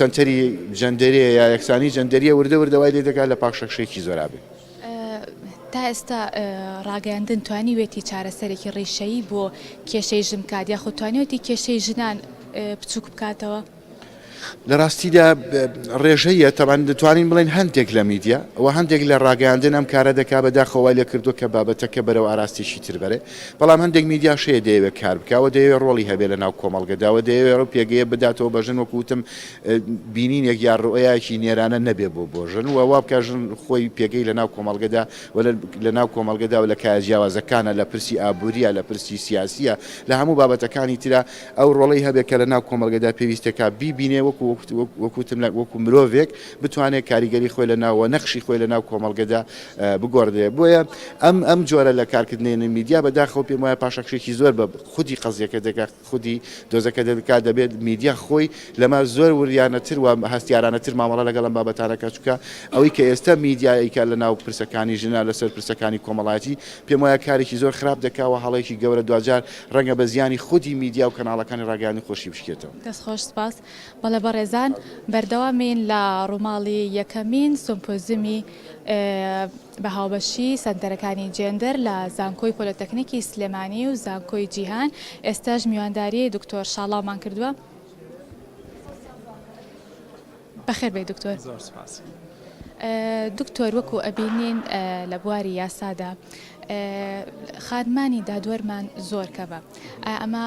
سەنتەری جەندەریە یا یەکسانی جەندەریە وردە وردە وای لێ دەکات لە پاشەکشەیەکی زۆرا بێ. تا ئێستا ڕاگەیاندن توانیوێتی چارەسەرێکی ڕیشەیی بۆ کێشەی ژن بکات یاخود توانیوێتی کێشەی ژنان بچووک بکاتەوە؟ لە ڕاستیدا ڕێژەیە تەبان دەتوانین بڵێن هەندێک لە میدیا و هەندێک لە ڕاگەیاندن ئەم کارە دەکا بەداخەوە وای لێ کردووە کە بابەتەکە بەرەو ئاراستێکی تر بەرێ بەڵام هەندێک میدیاش هەیە دەیەوێت کار بکا و دەیەوێت ڕۆڵی هەبێ لە ناو کۆمەڵگەدا و دەیەوێت ئەو پێگەیە بداتەوە بە ژن وەکو وتم بینینێک یا ڕوئیایەکی نێرانە نەبێ بۆ بۆ ژن و وا بکا ژن خۆی پێگەی لە ناو کۆمەڵگەدا و لە ناو کۆمەڵگەدا و لە کایە جیاوازەکانە لە پرسی ئابووریە لە پرسی سیاسیە لە هەموو بابەتەکانی ترا ئەو ڕۆڵەی هەبێ کە لە ناو کۆمەڵگەدا پێویستە کا بیبینێ وەکو وەکو وتم وەکو مرۆڤێک بتوانێ کاریگەری خۆی لە ناو و نەخشی خۆی لە ناو کۆمەڵگەدا بگۆڕدرێ بۆیە ئەم ئەم جۆرە لە کارکردنی میدیا بەداخەوە پێم وایە پاشەکشێکی زۆر بە خودی قەزیەکە دەکات خودی دۆزەکە دەکات دەبێت میدیا خۆی لەمە زۆر وریانەتر و هەستیارانەتر مامەڵە لەگەڵ ئەم بابەتانە کات چونکە ئەوەی کە ئێستا میدیا ئەیکات لە ناو پرسەکانی ژنە لەسەر پرسەکانی کۆمەڵایەتی پێم وایە کارێکی زۆر خراپ دەکا و هەڵەیەکی گەورە دواجار ڕەنگە بە زیانی خودی میدیا و کەناڵەکانی ڕاگەیاندن خۆشی بشکێتەوە. دەست خۆش سپاس. بەڵێ بەڕێزان بەردەوامین لە ڕووماڵی یەکەمین سمپۆزیمی بە هاوبەشی سەنتەرەکانی جێندەر لە زانکۆی پۆلۆتەکنیکی سلێمانی و زانکۆی جیهان، ئێستاش میوانداری دکتۆر شاڵاومان کردووە. بەخێر بێی دکتۆر. زۆر سپاس. دکتۆر وەکو ئەبینین لە بواری یاسادا خانمانی دادوەرمان زۆر کەمە ئایا ئەمە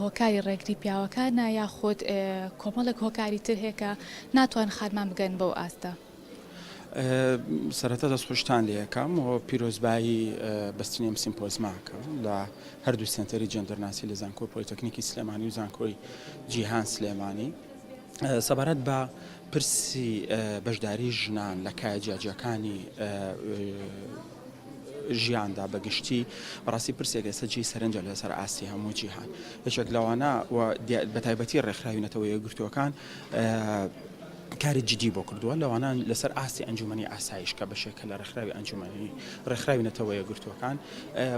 هۆکاری ڕێگری پیاوەکانە یاخود کۆمەڵێک هۆکاری تر هەیە کە ناتوان خانمان بگەن بەو ئاستە؟ سەرەتا دەستخۆشتان لێ ئەکەم و پیرۆزبایی بەستنی ئەم سیمپۆزمە ئەکەم لە هەردوو سێنتەری جێندەرناسی لە زانکۆی پۆلیتەکنیکی سلێمانی و زانکۆی جیهان سلێمانی. سەبارەت بە پرسی بەشداری ژنان لە کایە جیاجیاکانی ژیاندا بە گشتی بەڕاستی پرسێک ئێستا جێی سەرنجە لەسەر ئاستی هەموو جیهان یەکێک لەوانە و بە تایبەتی ڕێکخراوی نەتەوە یەکگرتووەکان کاری جدی بۆ کردووە لەوانە لەسەر ئاستی ئەنجومەنی ئاسایش کە بەشێکە لە ڕێکخراوی ئەنجومەنی ڕێکخراوی نەتەوە یەکگرتووەکان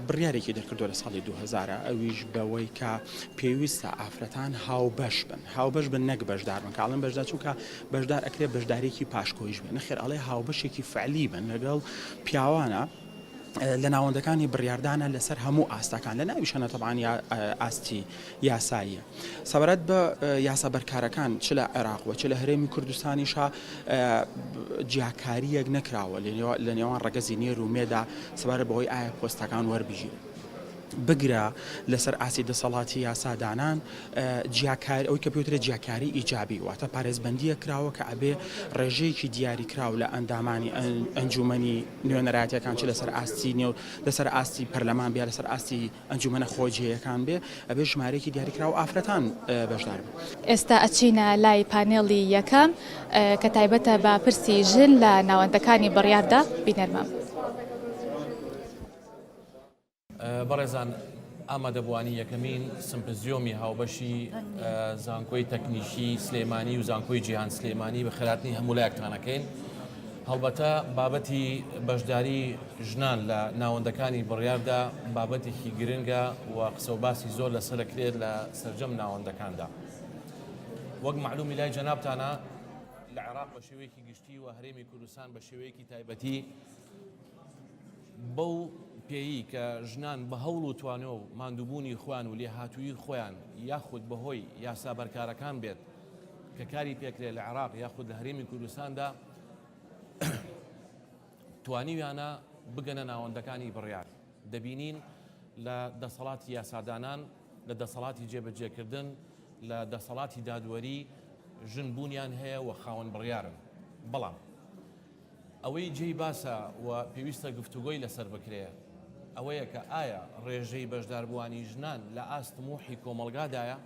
بڕیارێکی دەرکردووە لە ساڵی 2000 ئەویش بەوەی کە پێویستە ئافرەتان هاوبەش بن هاوبەش بن نەک بەشدار بن کە ئەڵێم بەشدار چونکە بەشدار ئەکرێ بەشدارێکی پاشکۆیش بێ نەخێر ئەڵێ هاوبەشێکی فعلی بن لەگەڵ پیاوانە لە ناوەندەکانی بڕیاردانە لەسەر هەموو ئاستەکان لە ناویشەنە تەبعەن ئاستی یاساییە. سەبارەت بە یاسا بەرکارەکان چ لە عێراق و چ لە هەرێمی کوردستانیشا جیاکارییەک نەکراوە لە نێوان ڕەگەزی نێر و مێدا سەبارەت بەوەی ئایا پۆستەکان وەربگیرن. بگرە لەسەر ئاستی دەسەڵاتی یاسادانان جیاکاری ئەوەی کە پێوترێت جیاکاری ئیجابی واتە پارێزبەندییەک کراوە کە ئەبێ ڕێژەیەکی دیاریکراو لە ئەندامانی ئەنجوومەنی نوێنەرایەتییەکان چ لەسەر ئاستی نێو لەسەر ئاستی پەرلەمان بێ لەسەر ئاستی ئەنجومەنە خۆجێیەکان بێ ئەبێ ژمارەیەکی دیاریکراو ئافرەتان بەشدار بن. ئێستا ئەچینە لای پانێڵی یەکەم کە تایبەتە بە پرسی ژن لە ناوەندەکانی بڕیاردا، بینەرمان. بەڕێزان ئامادەبووانی یەکەمین سمپزیۆمی هاوبەشی زانکۆی تەکنیکی سلێمانی و زانکۆی جیهان سلێمانی بەخێرهاتنی هەموو لایەکتان ئەکەین. هەڵبەتە بابەتی بەشداری ژنان لە ناوەندەکانی بڕیاردا بابەتێکی گرنگە و قسە و باسی زۆر لەسەر ئەکرێت لە سەرجەم ناوەندەکاندا. وەک مەعلومی لای جەنابتانە لە عێراق بە شێوەیەکی گشتی و هەرێمی کوردستان بە شێوەیەکی تایبەتی بەو پێیی کە ژنان بە هەوڵ و توانۆ و ماندووبوونی خۆیان و لێهاتوویی خۆیان یاخود بەهۆی یاسا بەرکارەکان بێت کە کاری پێکرێت لە عێراق یاخود لە هەرێمی کوردستاندا توانیویانە بگەنە ناوەندەکانی بڕیار. دەبینین لە دەسەڵاتی یاسادانان، لە دەسەڵاتی جێبەجێکردن، لە دەسەڵاتی دادوەری ژن بوونیان هەیە و خاوەن بڕیارن. بەڵام ئەوەی جێی باسە و پێویستە گفتوگۆی لەسەر بکرێ ئەوەیە کە ئایا ڕێژەی بەشداربووانی ژنان لە ئاست تموحی کۆمەڵگادایە؟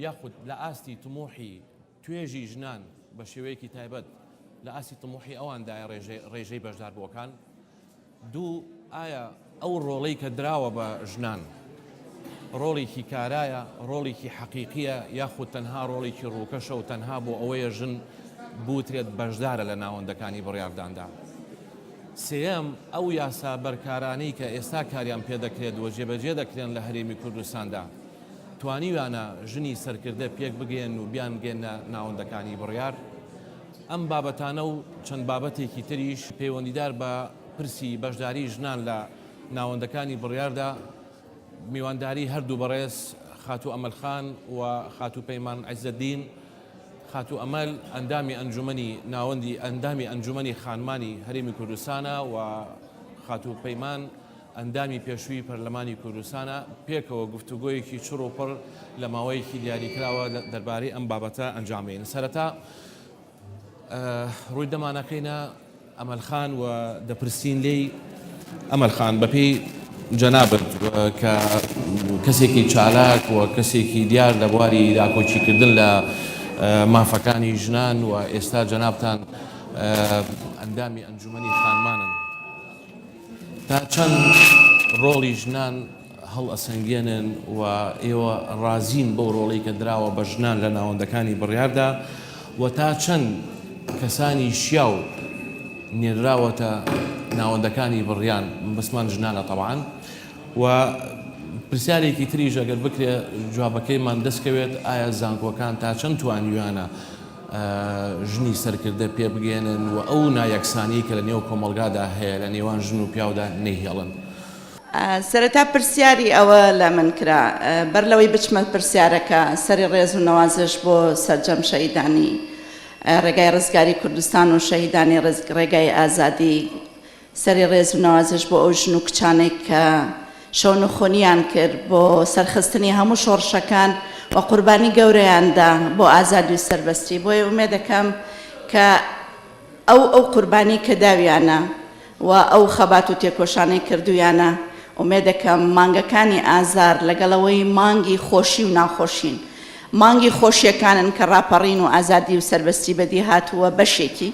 یاخود لە ئاستی تموحی توێژی ژنان بە شێوەیەکی تایبەت لە ئاستی تموحی ئەواندایە ڕێژەی بەشداربووەکان؟ دوو، ئایا ئەو ڕۆڵەی کە دراوە بە ژنان ڕۆڵێکی کارایە، ڕۆڵێکی حەقیقییە یاخود تەنها ڕۆڵێکی ڕووکەشە و تەنها بۆ ئەوەیە ژن بوترێت بەشدارە لە ناوەندەکانی بڕیارداندا؟ سێیەم، ئەو یاسا بەرکارانەی کە ئێستا کاریان پێدەکرێت و جێبەجێ دەکرێن لە هەرێمی کوردستاندا. توانیویانە ژنی سەرکردە پێک بگەیەنن و بیانگەیەننە ناوەندەکانی بڕیار؟ ئەم بابەتانە و چەند بابەتێکی تریش پەیوەندیدار بە پرسی بەشداری ژنان لە ناوەندەکانی بڕیاردا میوانداری هەردوو بەڕێز خاتوو ئەمەل خان و خاتوو پەیمان عیزەدین. خاتوو ئەمەل ئەندامی ئەنجومەنی ناوەندی ئەندامی ئەنجومەنی خانمانی هەرێمی کوردستانە و خاتوو پەیمان ئەندامی پێشووی پەرلەمانی کوردستانە، پێکەوە گفتوگۆیەکی چڕ و پڕ لە ماوەیەکی دیاریکراوە دەربارەی ئەم بابەتە ئەنجام بەین. سەرەتا ڕووی دەمانەکەینە ئەمەل خان و دەپرسین لێی، ئەمەل خان بەپێی جەنابت کە کەسێکی چالاک و کەسێکی دیار لە بواری داکۆکیکردن لە مافەکانی ژنان و ئێستا جەنابتان ئەندامی ئەنجومەنی خانمانن، تا چەند ڕۆڵی ژنان هەڵئەسەنگێنن و ئێوە ڕازین بەو ڕۆڵەی کە دراوە بە ژنان لە ناوەندەکانی بڕیاردا و تا چەند کەسانی شیاو نێرراوەتە ناوەندەکانی بڕیان مەبەستمان ژنانە تەبعەن و پرسیارێکی تریش ئەگەر بکرێ جوابەکەیمان دەست کەوێت ئایا زانکۆکان تا چەند توانیویانە ژنی سەرکردە پێبگەیەنن و ئەو نایەکسانیەی کە لە نێو کۆمەڵگادا هەیە لە نێوان ژن و پیاودا نەیهێڵن. سەرەتا پرسیاری ئەوە لە من کرا، بەر لەوەی بچمە پرسیارەکە، سەری ڕێز و نەوازش بۆ سەرجەم شەهیدانی ڕێگای ڕزگاری کوردستان و شەهیدانی ڕێگای ئازادی، سەری ڕێز و نەوازش بۆ ئەو ژن و کچانەی کە شەونخونیان کرد بۆ سەرخستنی هەموو شۆڕشەکان و قوربانی گەورەیان دا بۆ ئازادی و سەربەستی، بۆیە ئومێدەکەم کە ئەو ئەو قوربانی کە داویانە و ئەو خەبات و تێکۆشانەی کردوویانە، ئومێدەکەم مانگەکانی ئازار لەگەڵ ئەوەی مانگی خۆشی و ناخۆشین، مانگی خۆشیەکانن کە ڕاپەڕین و ئازادی و سەربەستی بەدی هاتووە بەشێکی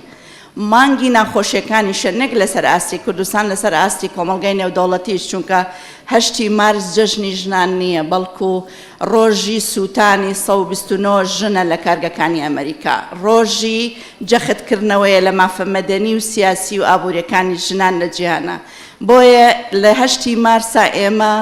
مانگی ناخۆشیەکانیشە نەک لەسەر ئاستی کوردستان لەسەر ئاستی کۆمەڵگای نێودەوڵەتیش چونکە هەشتی مارس جەژنی ژنان نییە بەڵکو ڕۆژی سووتانی 129 ژنە لە کارگەکانی ئەمریکا ڕۆژی جەخت کردنەوەیە لە مافە مەدەنی و سیاسی و ئابووریەکانی ژنان لە جیهانا بۆیە لە هەشتی مارسا ئێمە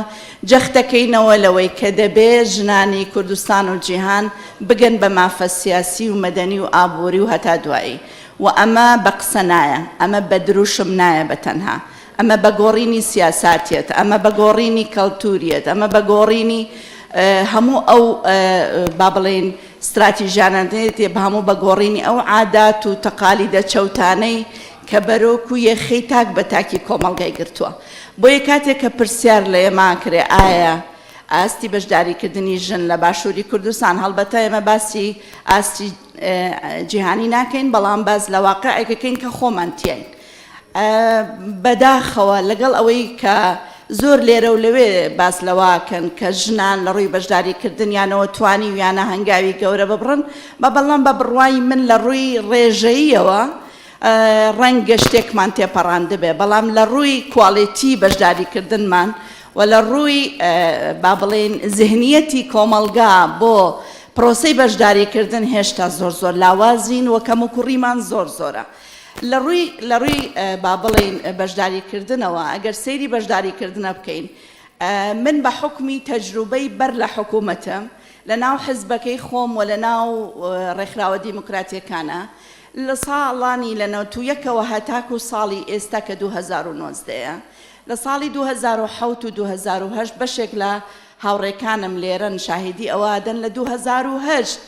جەختەکەینەوە لەوەی کە دەبێ ژنانی کوردستان و جیهان بگەن بە مافە سیاسی و مەدەنی و ئابووری و هەتا دوایی و ئەمە بە قسە نایە، ئەمە بە دروشم نایە بە تەنها، ئەمە بە گۆڕینی سیاساتیەت، ئەمە بە گۆڕینی کەڵتوریەت، ئەمە بە گۆڕینی هەموو ئەو با بڵێین ستراتیژانە دێت، هەموو بە گۆڕینی ئەو عادات و تەقالیدە چەوتانەی کە بەرۆک و یەخەی تاک بە تاکی کۆمەڵگای گرتووە. بۆیە کاتێک کە پرسیار لە ئێمە ئەکرێ ئایا ئاستی بەشداریکردنی ژن لە باشووری کوردستان، هەڵبەتە ئێمە باسی ئاستی جیهانی ناکەین، بەڵام باس لە واقعێک ئەکەین کە خۆمان تیاین. بەداخەوە لەگەڵ ئەوەی کە زۆر لێرە و لەوێ باس لەوە ئەکەن کە ژنان لە ڕووی بەشداریکردنیانەوە توانیویانە هەنگاوی گەورە ببڕن، بەڵام بە بڕوای من لە ڕووی ڕێژەییەوە ڕەنگە شتێکمان تێپەڕاندبێ، بەڵام لە ڕووی کواڵێتی بەشداریکردنمان و لە ڕووی با بڵێین زهنیەتی کۆمەڵگا بۆ پرۆسەی بەشداریکردن هێشتا زۆر زۆر لاوازین و کەموکوڕیمان زۆر زۆرە. لە ڕووی لە ڕووی با بڵێین بەشداریکردنەوە ئەگەر سەیری بەشداریکردنە بکەین من بە حوکمی تەجروبەی بەر لە حکوومەتم لە ناو حزبەکەی خۆم و لە ناو ڕێکخراوە دیموکراتیەکانە لە ساڵانی لە نەوتویەکەوە هەتاکوو ساڵی ئێستا کە 2019 یە لە ساڵی 2007 و 2008 بەشێک لە هاوڕێکانم لێرەن شاهیدی ئەوە ئەدەن لە 2008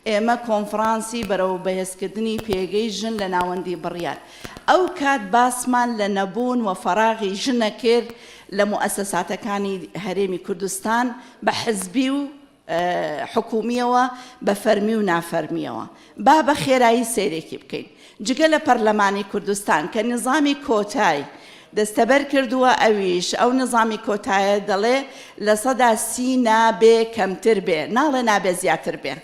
ئێمە کۆنفرانسی بەرەو بەهێزکردنی پێگەی ژن لە ناوەندی بڕیار ئەو کات باسمان لە نەبوون و فەراغی ژنە کرد لە موئەسەساتەکانی هەرێمی کوردستان بە حزبی و حکومییەوە بە فەرمی و نافەرمییەوە. با بە خێرایی سەیرێکی بکەین. جگە لە پەرلەمانی کوردستان کە نیزامی کۆتای دەستەبەر کردووە ئەویش ئەو نیزامی کۆتایە دەڵێ 30% نابێ کەمتر بێ ناڵێ نابێ زیاتر بێ.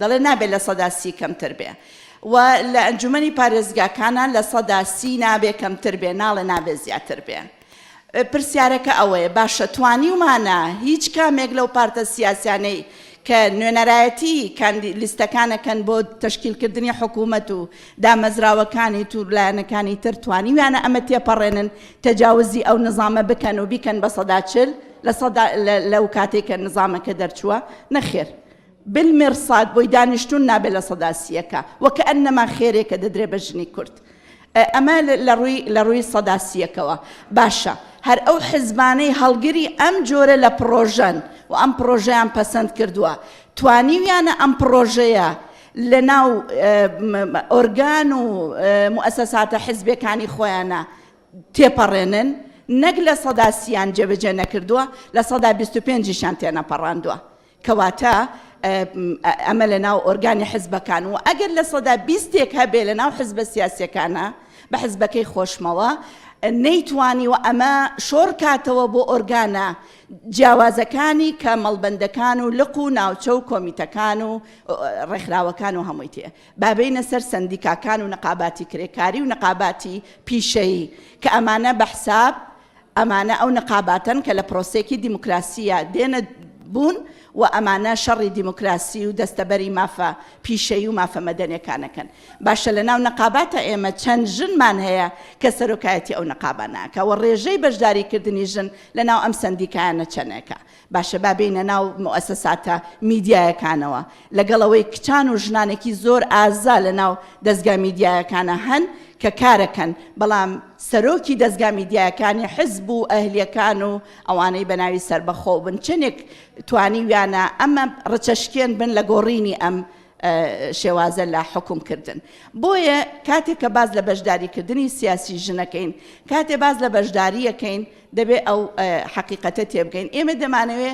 دەڵێ نابێ 30% کەمتر بێ و لە ئەنجومەنی پارێزگاکانا 30% نابێ کەمتر بێ ناڵێ نابێ زیاتر بێ. پرسیارەکە ئەوەیە باشە توانیومانە هیچ کامێک لەو پارتە سیاسیانەی کە نوێنەرایەتی کاندی لیستەکان ئەکەن بۆ تەشکیلکردنی حکوومەت و دامەزراوەکانی تر و لایەنەکانی تر توانیویانە ئەمە تێپەڕێنن تەجاوزی ئەو نزامە بکەن و بیکەن بە 40%؟ لە سەدا لەو کاتێک کە نظامەکە دەرچووە؟ نەخێر بالمرصاد بۆی دانیشتوون نابێ لە سەدا سیەکە وەکەئەنەما خێرێکە دەدرێ بە ژنی کورد ئەمە لە ڕووی لە ڕووی سەدا سیەکەوە باشە هەر ئەو حزبانەی هەڵگری ئەم جۆرە لە پڕۆژەن و ئەم پڕۆژەیان پەسەند کردووە توانیویانە ئەم پڕۆژەیە لە ناو ئۆرگان و موئەسەساتە حزبێکانی خۆیانە تێپەڕێنن نەک لە سەدا سیان جێبەجێ نەکردووە لە سەدا 25یشان تێنەپەڕاندووە کەواتە ئەمە لە ناو ئۆرگانی حزبەکان و ئەگەر لە سەدا بیستێک هەبێ لە ناو حزبە سیاسیەکانە بە حزبەکەی خۆشمەوە نەیتوانیوە ئەمە شۆڕ کاتەوە بۆ ئۆرگانە جیاوازەکانی کە مەڵبەندەکان و لق و ناوچە و کۆمیتەکان و ڕێکخراوەکان و هەمووی تێ با بێینە سەر سەندیکاکان و نەقاباتی کرێکاری و نەقاباتی پیشەیی کە ئەمانە بە حساب ئەمانە ئەو نەقاباتەن کە لە پرۆسەیەکی دیموکراسییە دێنە بوون و ئەمانە شەڕی دیموکراسی و دەستەبەری مافە پیشەیی و مافە مەدەنیەکان ئەکەن. باشە لە ناو نەقاباتە ئێمە چەند ژنمان هەیە کە سەرۆکایەتی ئەو نەقابانە ئەکا و ڕێژەی بەشداریکردنی ژن لە ناو ئەم سەندیکایانە چەنێکە؟ باشە با بێینە ناو موئەسەساتە میدیایەکانەوە، لەگەڵ ئەوەی کچان و ژنانێکی زۆر ئازا لە ناو دەزگا میدیایەکانە هەن کە کارەکەن، بەڵام سەرۆکی دەزگا میدیایەکانی حزب و ئەهلیەکان و ئەوانەی بە ناوی سەربەخۆ بن چەنێک توانیویانە ئەمە ڕچەشکێن بن لە گۆڕینی ئەم شێوازە لە حوکم کردن. بۆیە کاتێک کە باس لە بەشداریکردنی سیاسی ژنەکەین، کاتێ باس لە بەشداریەکەین، دەبێ ئەو حەقیقەتە تێبگەین. ئێمە دەمانەوێ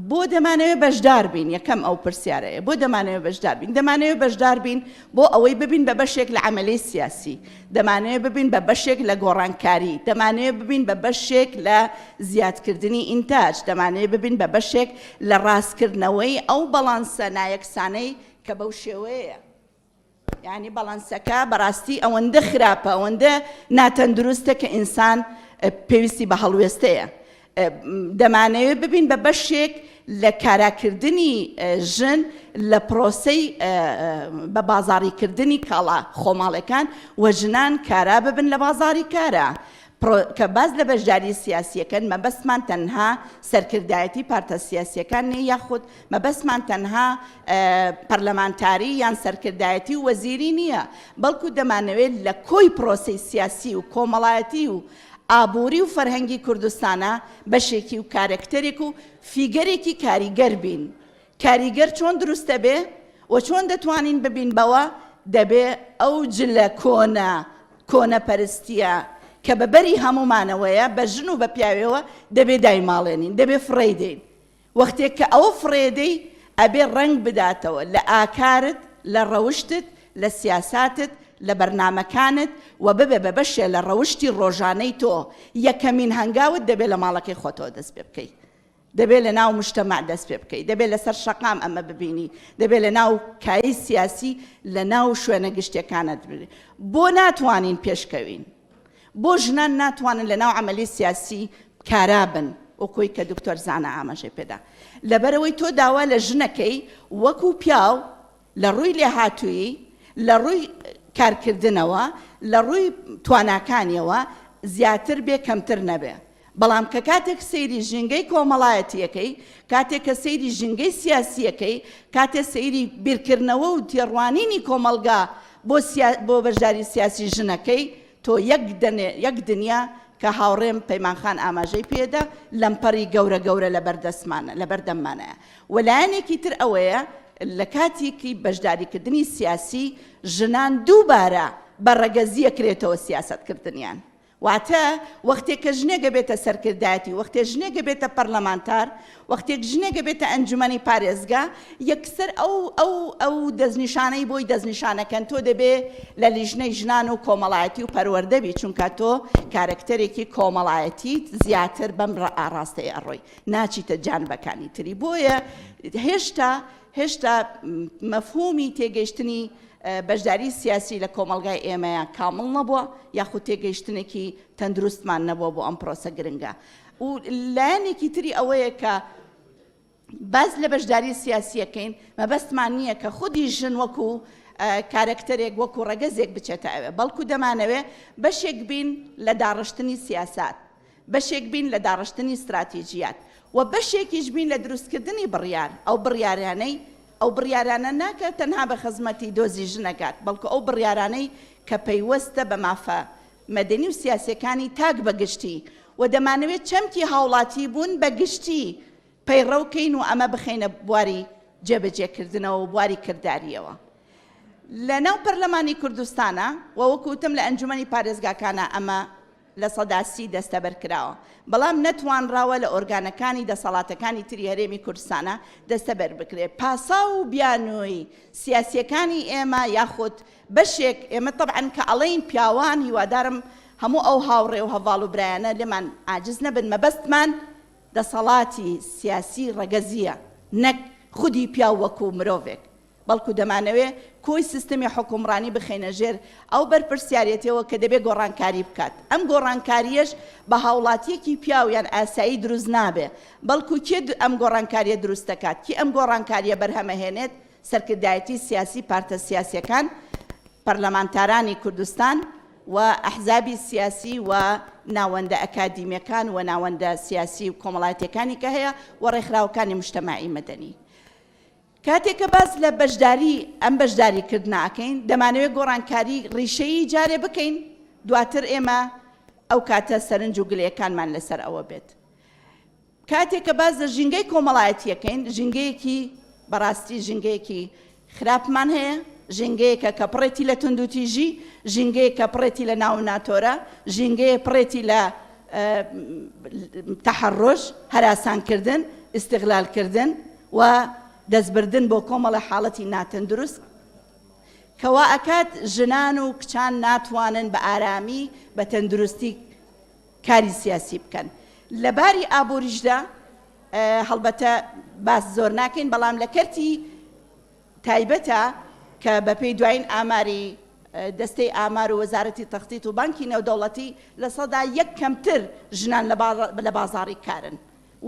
بۆ دەمانەوێ بەشدار بین؟ یەکەم ئەو پرسیارەیە، بۆ دەمانەوێ بەشدار بین؟ دەمانەوێ بەشدار بین بۆ ئەوەی ببین بە بەشێک لە عەمەلەی سیاسی، دەمانەوێ ببین بە بەشێک لە گۆڕانکاری، دەمانەوێ ببین بە بەشێک لە زیادکردنی ئینتاج، دەمانەوێ ببین بە بەشێک لە ڕاستکردنەوەی ئەو بەڵانسە نایەکسانەی کە بەو شێوەیەیە. یانی بەڵانسەکە بەڕاستی ئەوەندە خراپە، ئەوەندە ناتەندروستە کە ئینسان پێویستی بە هەڵوێستەیە. دەمانەوێت ببین بە بەشێک لە کاراکردنی ژن لە پرۆسەی بە بازاڕیکردنی کاڵا خۆماڵەکان و ژنان کارا ببن لە بازاڕی کارا. کە باس لە بەشداری سیاسیەکەن مەبەستمان تەنها سەرکردایەتی پارتە سیاسیەکان نیە یاخود مەبەستمان تەنها پەرلەمانتاری یان سەرکردایەتی و وەزیری نیە بەڵکو دەمانەوێت لە کۆی پرۆسەی سیاسی و کۆمەڵایەتی و ئابووری و فەرهەنگی کوردستانە بەشێکی و کارەکتەرێک و فیگەرێکی کاریگەر بین. کاریگەر چۆن دروست دەبێ و چۆن دەتوانین ببین بەوە؟ دەبێ ئەو جلە کۆنە کۆنەپەرستییە کە بە بەری هەموومانەوەیە، بە ژن و بە پیاوێوە، دەبێ دایماڵێنین، دەبێ فڕێی دەین. وەختێک کە ئەوە فڕێدەی ئەبێ ڕەنگ بداتەوە لە ئاکارت، لە ڕەوشتت، لە سیاساتت، لە بەرنامەکانت و ببێ بە بەشێ لە ڕەوشتی ڕۆژانەی تۆ، یەکەمین هەنگاوت دەبێ لە ماڵەکەی خۆتەوە دەست پێ بکەی. دەبێ لە ناو مجتەمەع دەست پێ بکەی، دەبێ لەسەر شەقام ئەمە ببینی، دەبێ لە ناو کایەی سیاسی لە ناو شوێنە گشتیەکانت ببینی. بۆ ناتوانین پێشکەوین؟ بۆ ژنان ناتوانن لە ناو عەمەلی سیاسی کارا بن وەکۆی کە دکتۆر زانا ئاماژەی پێدا؟ لەبەرئەوەی تۆ داوا لە ژنەکەی وەکو پیاو لە ڕووی لێهاتوویی، لە ڕووی کارکردنەوە، لە ڕووی تواناکانیەوە زیاتر بێ کەمتر نەبێ. بەڵام کە کاتێک سەیری ژینگەی کۆمەڵایەتییەکەی، کاتێک کە سەیری ژینگەی سیاسییەکەی، کاتێ سەیری بیرکردنەوە و تێڕوانینی کۆمەڵگا بۆ سیا بۆ بەشداری سیاسی ژنەکەی، تۆ یەک دەنێ یەک دنیا کە هاوڕێم پەیمان خان ئاماژەی پێدا، لەمپەڕی گەورە گەورە لەبەر دەستمانە لەبەر دەممانایە. و لایەنێکی تر ئەوەیە لە کاتێکی بەشداریکردنی سیاسی ژنان دووبارە بە ڕەگەزییەکرێتەوە سیاسەتکردنیان. واتە وەختێک کە ژنێک ئەبێتە سەرکردایەتی، وەختێ ژنێک ئەبێتە پەرلەمانتار، وەختێک ژنێک ئەبێتە ئەنجومەنی پارێزگا، یەکسەر ئەو ئەو ئەو دەستنیشانەی بۆی دەستنیشانەکەن تۆ دەبێ لە لیژنەی ژنان و کۆمەڵایەتی و پەروەردە بی، چونکە تۆ کارەکتەرێکی کۆمەڵایەتیت زیاتر بەم ئاڕاستەیە ئەڕۆی، ناچیتە جانبەکانی تری. بۆیە هێشتا هێشتا مەفهومی تێگەیشتنی بەشداری سیاسی لە کۆمەڵگای ئێمەیا کامڵ نەبووە یاخود تێگەیشتنێکی تەندروستمان نەبووە بۆ ئەم پرۆسە گرنگە و لایەنێکی تری ئەوەیە کە باس لە بەشداری سیاسیەکەین مەبەستمان نییە کە خودی ژن وەکو کارەکتەرێک وەکو ڕەگەزێک بچێتە ئەوێ بەڵکو دەمانەوێ بەشێک بین لە داڕشتنی سیاسات. بەشێک بین لە داڕشتنی ستراتیجیات و بەشێکیش بین لە دروستکردنی بڕیار، ئەو بڕیارانەی ئەو بڕیارانە نا کە تەنها بە خزمەتی دۆزی ژن ئەگات، بەڵکو ئەو بڕیارانەی کە پەیوەستە بە مافە مەدەنی و سیاسیەکانی تاک بە گشتی و دەمانەوێت چەمکی هاوڵاتی بوون بە گشتی پەیڕەو کەین و ئەمە بخەینە بواری جێبەجێکردنەوە و بواری کردارییەوە لە ناو پەرلەمانی کوردستانا و وەکو وتم لە ئەنجومەنی پارێزگاکانا ئەمە 30% دەستەبەر کراوە بەڵام نەتوانراوە لە ئۆرگانەکانی دەسەڵاتەکانی تری هەرێمی کوردستانا دەستەبەر بکرێت پاساو و بیانووی سیاسیەکانی ئێمە یاخود بەشێک ئێمە تەبعەن کە ئەڵێین پیاوان هیوادارم هەموو ئەو هاوڕێ و هەڤاڵ و برایانە لێمان عاجز نەبن مەبەستمان دەسەڵاتی سیاسی ڕەگەزییە نەک خودی پیاو وەکو مرۆڤێک، بەڵکو دەمانەوێ کۆی سیستمی حوکمڕانی بخەینە ژێر ئەو بەرپرسیارێتیەوە کە دەبێ گۆڕانکاری بکات، ئەم گۆڕانکارییەش بە هاوڵاتییەکی پیاو یان ئاسایی دروست نابێ، بەڵکو کێ ئەم گۆڕانکارییە دروست دەکات، کێ ئەم گۆڕانکارییە بەرهەمەهێنێت، سەرکردایەتی سیاسی پارتە سیاسیەکان، پەرلەمانتارانی کوردستان و ئەحزابی سیاسی و ناوەندە ئەکادیمیەکان و ناوەندە سیاسی و کۆمەڵایەتیەکانی کە هەیە و ڕێکخراوەکانی موجتەمەعی مەدەنی. کاتێک کە باس لە بەشداری ئەم بەشداری کردنە ئەکەین دەمانەوێت گۆڕانکاری ڕیشەیی جارێ بکەین دواتر ئێمە ئەو کاتە سەرنج و گلەیەکانمان لەسەر ئەوە بێت. کاتێک کە باس لە ژینگەی کۆمەڵایەتی ئەکەین، ژینگەیەکی بەڕاستی ژینگەیەکی خراپمان هەیە، ژینگەیەکە کە پڕێتی لە توندوتیژی، ژینگەیەک کە پڕێتی لە ناو و ناتۆرە، ژینگەیە پڕێتی لە تەحەڕوش، هەراسانکردن، ئیستغلالکردن و دەستبردن بۆ کۆمەڵە حاڵەتی ناتەندروست کە وا ئەکات ژنان و کچان ناتوانن بە ئارامی بە تەندروستی کاری سیاسی بکەن. لە باری ئابووریشدا هەڵبەتە باس زۆر ناکەین، بەڵام لە کەرتی تایبەتە کە بەپێی دوایین ئاماری دەستەی ئامار و وەزارەتی تەختیت و بانکی نێودەوڵەتی 1% کەمتر ژنان لە بازاڕی کارن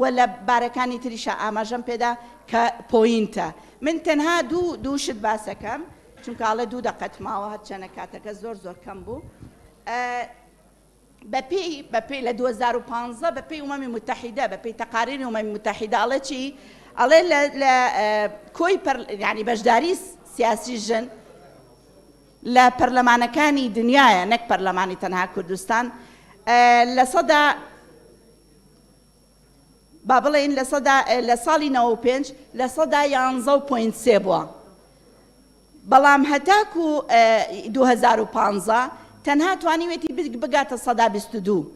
و لە بارەکانی تریشا ئاماژەم پێدا کە point ە. من تەنها دوو دوو شت باسەکەم چونکە ئەڵێ دوو دەقەت ماوە هەرچەنە کاتەکە زۆر زۆر کەم بوو. بەپێی بەپێی لە 2015 بەپێی ئومەمی موتەحیدە بەپێی تەقاریری ئومەمی موتەحیدە ئەڵێ چی ئەڵێ لە لە کۆی پەر یعنی بەشداری سیاسی ژن لە پەرلەمانەکانی دنیاە نەک پەرلەمانی تەنها کوردستان لە سەدا با بڵێین لە سەدا لە ساڵی 95 لە سەدا 11 و point سێ بووە بەڵام هەتاکو 2015 تەنها توانیوێتی بگاتە سەدا 22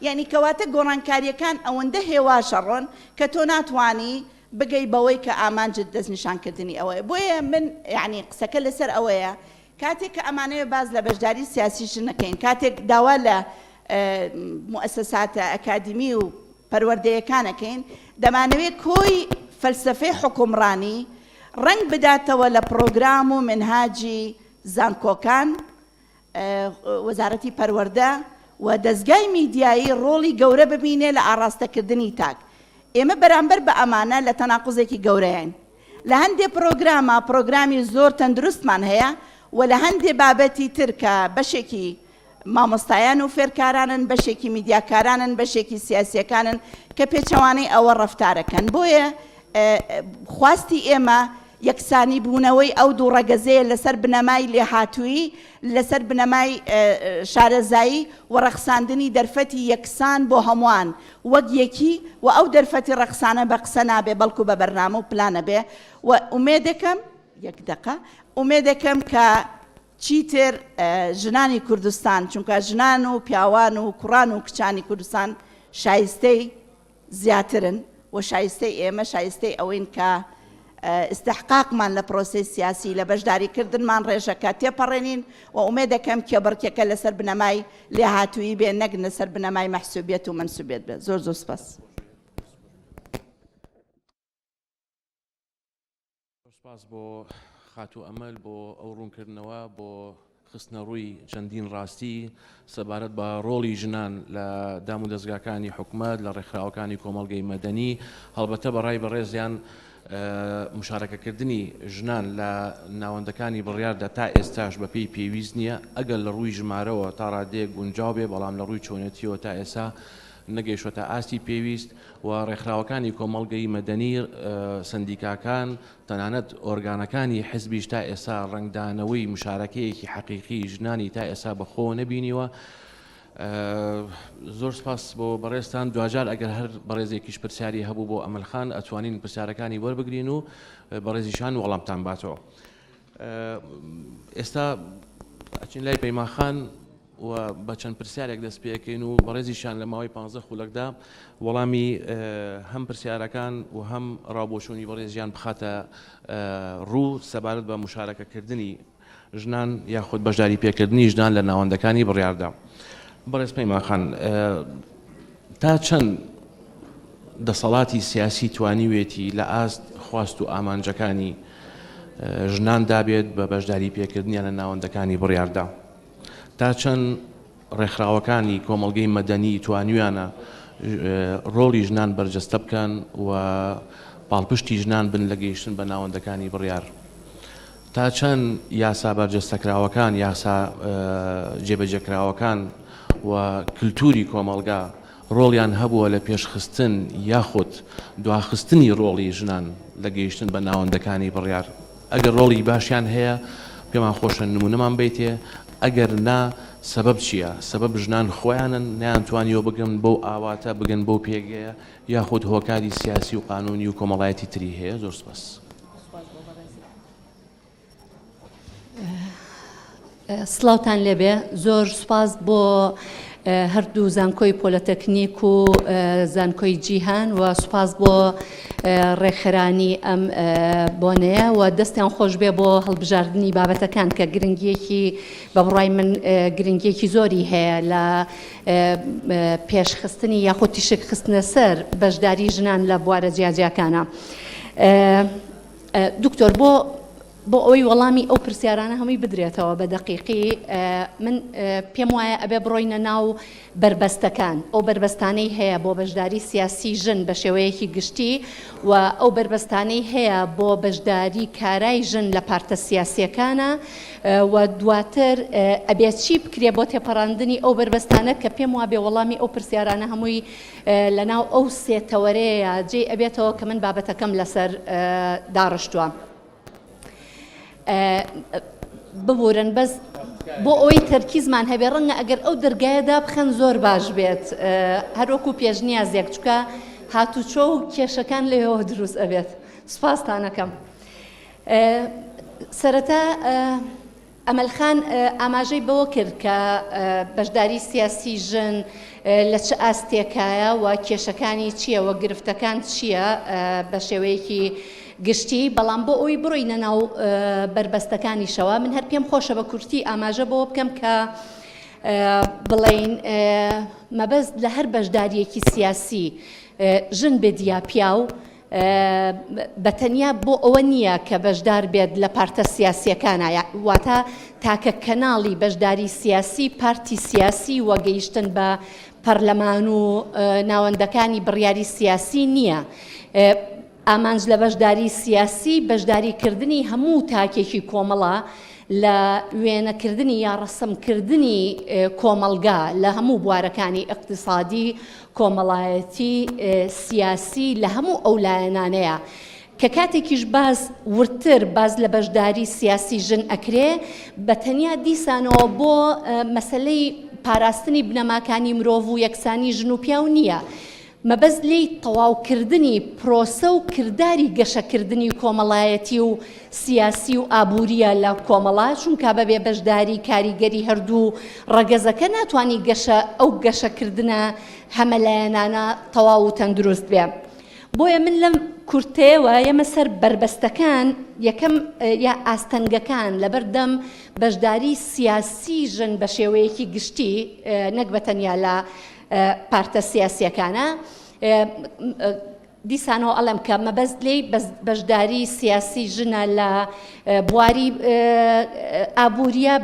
یعنی کەواتە گۆڕانکاریەکان ئەوەندە هێواشە ڕۆن کە تۆ ناتوانی بگەی بەوەی کە ئامانجت دەستنیشانکردنی ئەوەیە بۆیە من یعنی قسەکە لەسەر ئەوەیە کاتێک کە ئەمانەوێ باس لە بەشداری سیاسی ژن نەکەین، کاتێک داوا لە موئەسەساتە ئەکادیمی و پەروەردەیەکان ئەکەین، دەمانەوێ کۆی فەلسەفەی حوکمڕانی ڕەنگ بداتەوە لە پڕۆگرام و مینهاجی زانکۆکان، وەزارەتی پەروەردە و دەزگای میدیایی ڕۆڵی گەورە ببینێ لە ئاڕاستەکردنی تاک. ئێمە بەرامبەر بە ئەمانە لە تەناقوزێکی گەورەین. لە هەندێ پڕۆگراما پڕۆگرامی زۆر تەندروستمان هەیە و لە هەندێ بابەتی تر کە بەشێکی مامۆستایان و فێرکارانن، بەشێکی میدیاکارانن، بەشێکی سیاسیەکانن کە پێچەوانەی ئەوە ڕەفتارەکەن. بۆیە خواستی ئێمە یەکسانی بوونەوەی ئەو دوو ڕەگەزەیە لەسەر بنەمای لێهاتوویی، لەسەر بنەمای شارەزایی و ڕەخساندنی دەرفەتی یەکسان بۆ هەمووان وەک یەکی و ئەو دەرفەتی ڕەخسانە بە قسە نابێ بەڵکو بە بەرنامە و پلانە بێ و ئومێدەکەم یەک دەقە ئومێدەکەم کە چیتر ژنانی کوردستان چونکە ژنان و پیاوان و کوڕان و کچانی کوردستان شایستەی زیاترن و شایستەی ئێمە شایستەی ئەوەین کە ئیستحقاقمان لە پرۆسەی سیاسی لە بەشداریکردنمان ڕێژەکە تێپەڕێنین و ئومێدەکەم کێبڕکێکە لەسەر بنەمای لێهاتوویی بێ نەک لەسەر بنەمای مەحسوبیەت و مەنسوبیەت بێت. زۆر زۆر سپاس. سپاس بۆ خاتوو ئەمەل بۆ ئەو ڕوونکردنەوە بۆ خستنەڕووی چەندین ڕاستی سەبارەت بە ڕۆڵی ژنان لە دامودەزگاکانی حکومەت لە ڕێکخراوەکانی کۆمەڵگەی مەدەنی هەڵبەتە بە ڕای بەڕێزیان مشارەکەکردنی ژنان لە ناوەندەکانی بڕیاردا تا ئێستاش بەپێی پێویست نییە ئەگەر لە ڕووی ژمارەوە تا ڕادەیەک گونجاو بێ بەڵام لە ڕووی چۆنێتیەوە تا ئێستا. نەگەیشتووەتە ئاستی پێویست و ڕێکخراوەکانی کۆمەڵگەی مەدەنی، سەندیکاکان، تەنانەت ئۆرگانەکانی حزبیش تا ئێستا ڕەنگدانەوەی مشارەکەیەکی حەقیقی ژنانی تا ئێستا بەخۆوە نەبینیوە. زۆر سپاس بۆ بەڕێزتان. دواجار ئەگەر هەر بەڕێزێکیش پرسیاری هەبوو بۆ ئەمەل خان ئەتوانین پرسیارەکانی وەربگرین و بەڕێزیشان وەڵامتان باتەوە. ئێستا ئەچین لای پەیمان خان و بە چەند پرسیارێک دەست پێەکەین و بەڕێزیشان لە ماوەی 15 خولەکدا وەڵامی هەم پرسیارەکان و هەم ڕاوبۆچوونی بەڕێزیان بخاتە ڕوو سەبارەت بە مشارەکەکردنی ژنان یاخود بەشداری پێکردنی ژنان لە ناوەندەکانی بڕیاردا. بەڕێز پەیمان خان تا چەند دەسەڵاتی سیاسی توانیوێتی لە ئاست خواست و ئامانجەکانی ژناندا بێت بە بەشداری پێکردنیان لە ناوەندەکانی بڕیاردا؟ تا چەند ڕێکخراوەکانی کۆمەڵگەی مەدەنی توانیویانە ڕۆڵی ژنان بەرجەستە بکەن و پاڵپشتی ژنان بن لە گەیشتن بە ناوەندەکانی بڕیار؟ تا چەند یاسا بەرجەستەکراوەکان، یاسا جێبەجێکراوەکان و کلتوری کۆمەڵگا ڕۆڵیان هەبووە لە پێشخستن یاخود دواخستنی ڕۆڵی ژنان لە گەیشتن بە ناوەندەکانی بڕیار؟ ئەگەر ڕۆڵی باشیان هەیە پێمان خۆشە نمونەمان بەیتێ، ئەگەر نا سەبەب چییە؟ سەبەب ژنان خۆیانن نەیانتوانیوە بگەن بەو ئاواتە، بگەن بەو پێگەیە یاخود هۆکاری سیاسی و قانونی و کۆمەڵایەتی تری هەیە؟ زۆر سوپاس. سڵاوتان لێبێ زۆر سوپاس بۆ هەردوو زانکۆی پۆلەتەکنیک و زانکۆی جیهان و سوپاس بۆ ڕێکخەرانی ئەم بۆنەیە و دەستیان خۆش بێ بۆ هەڵبژاردنی بابەتەکان کە گرنگیەکی بە بڕای من گرنگیەکی زۆری هەیە لە پێشخستنی یاخود تیشک خستنە سەر بەشداری ژنان لە بوارە جیاجیاکانە. دکتۆر بۆ بۆ ئەوەی وەڵامی ئەو پرسیارانە هەمووی بدرێتەوە بە دەقیقی من پێم وایە ئەبێ بڕۆینە ناو بەربەستەکان ئەو بەربەستانەی هەیە بۆ بەشداری سیاسی ژن بە شێوەیەکی گشتی و ئەو بەربەستانەی هەیە بۆ بەشداری کارای ژن لە پارتە سیاسیەکانە و دواتر ئەبێ چی بکرێ بۆ تێپەڕاندنی ئەو بەربەستانە کە پێم وابێ وەڵامی ئەو پرسیارانە هەمووی لەناو ئەو سێ تەوەرەیە جێی ئەبێتەوە کە من بابەتەکەم لەسەر داڕشتووە. ببورن بەس بۆ ئەوەی تەرکیزمان هەبێ ڕەنگە ئەگەر ئەو دەرگایە دابخەن زۆر باش بێت هەروەکو پێشنیازێک چکە هاتوچۆ و کێشەکان لەوێوە دروست ئەبێت سوپاستانەکەم سەرەتا ئەمەل خان ئاماژەی بەوە کرد کە بەشداری سیاسی ژن لە چ ئاستێکایە و کێشەکانی چییە و گرفتەکان چییە بە شێوەیەکی گشتی، بەڵام بۆ ئەوەی بڕۆینە ناو بەربەستەکانیشەوە من هەر پێم خۆشە بە کورتی ئاماژە بەوە بکەم کە بڵێین مەبەست لە هەر بەشدارییەکی سیاسی ژن بێت یا پیاو بە تەنیا بۆ ئەوە نییە کە بەشدار بێت لە پارتە سیاسییەکانا، واتە تاکە کەناڵی بەشداری سیاسی پارتی سیاسی و گەیشتن بە پەرلەمان و ناوەندەکانی بڕیاری سیاسی نییە. ئامانج لە بەشداری سیاسی بەشداری کردنی هەموو تاکێکی کۆمەڵە لە وێنەکردنی یا ڕەسمکردنی کۆمەڵگا لە هەموو بوارەکانی ئیقتیسادی، کۆمەڵایەتی، سیاسی لە هەموو ئەو لایەنانەیە کە کاتێکیش باس وردتر باس لە بەشداری سیاسی ژن ئەکرێ بە تەنیا دیسانەوە بۆ مەسەلەی پاراستنی بنەماکانی مرۆڤ و یەکسانی ژن و پیاو نییە مەبەست لێی تەواوکردنی پرۆسە و کرداری گەشەکردنی کۆمەڵایەتی و سیاسی و ئابوورییە لە کۆمەڵا، چونکا بەبێ بەشداری کاریگەری هەردوو ڕەگەزەکە ناتوانی گەشە ئەو گەشەکردنە هەمەلایەنانە تەواو و تەندروست بێ. بۆیە من لەم کورتەیەوە یەمە سەر بەربەستەکان، یەکەم یا ئاستەنگەکان لەبەردەم بەشداری سیاسی ژن بە شێوەیەکی گشتی نەک بە تەنیا لە پارتە سیاسیەکانە دیسانەوە ئەڵێم کە مەبەست لێی بەشداری سیاسی ژنە لە بواری ئابووریە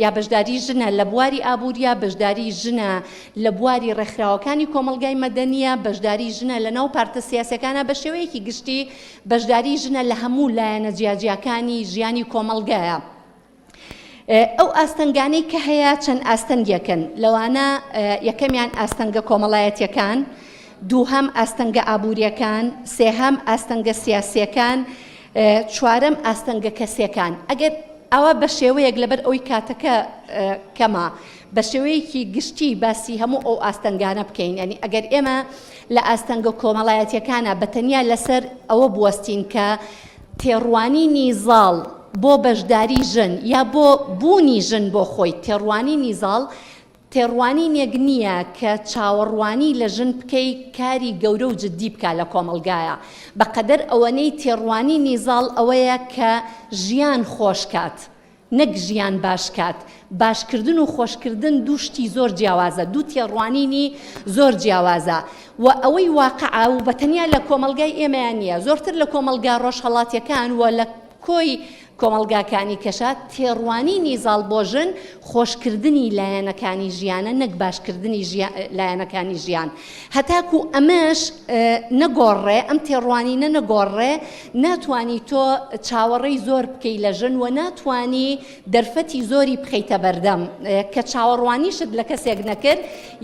یا بەشداری ژنە لە بواری ئابووریە بەشداری ژنە لە بواری ڕێکخراوەکانی کۆمەڵگای مەدەنیە بەشداری ژنە لە ناو پارتە سیاسەکانە بە شێوەیەکی گشتی بەشداری ژنە لە هەموو لایەنە جیاجیاکانی ژیانی کۆمەڵگایە. ئەو ئاستەنگانەی کە هەیە چەند ئاستەنگێکن، لەوانە یەکەمیان ئاستەنگە کۆمەڵایەتیەکان، دووهەم ئاستەنگە ئابووریەکان، سێهەم ئاستەنگە سیاسیەکان، چوارەم ئاستەنگە کەسیەکان. ئەگەر ئاوا بە شێوەیەک لەبەر ئەوەی کاتەکە کەمە بە شێوەیەکی گشتی باسی هەموو ئەو ئاستەنگانە بکەین، یانی ئەگەر ئێمە لە ئاستەنگە کۆمەڵایەتیەکانە بە تەنیا لەسەر ئەوە بوەستین کە تێڕوانینی زاڵ بۆ بەشداری ژن یا بۆ بوونی ژن بۆ خۆی، تێڕوانینی زاڵ تێڕوانینێک نییە کە چاوەڕوانی لە ژن بکەی کاری گەورە و جدی بکا لە کۆمەڵگایا، بە قەدەر ئەوەنەی تێڕوانینی زاڵ ئەوەیە کە ژیان خۆش کات نەک ژیان باش کات، باشکردن و خۆشکردن دوو شتی زۆر جیاوازە، دوو تێڕوانینی زۆر جیاوازە و ئەوەی واقعە و بە تەنیا لە کۆمەڵگای ئێمەیا نییە، زۆرتر لە کۆمەڵگا ڕۆژهەڵاتیەکان و لە کۆی کۆمەڵگاکانی کەشا تێڕوانینی زاڵ بۆ ژن خۆشکردنی لایەنەکانی ژیانە نەک باشکردنی لایەنەکانی ژیان. هەتاکو ئەمەش نەگۆڕڕێ، ئەم تێڕوانینە نەگۆڕڕێ، ناتوانی تۆ چاوەڕێی زۆر بکەی لە ژن و ناتوانی دەرفەتی زۆری بخەیتە بەردەم. کە چاوەڕوانیشت لە کەسێک نەکرد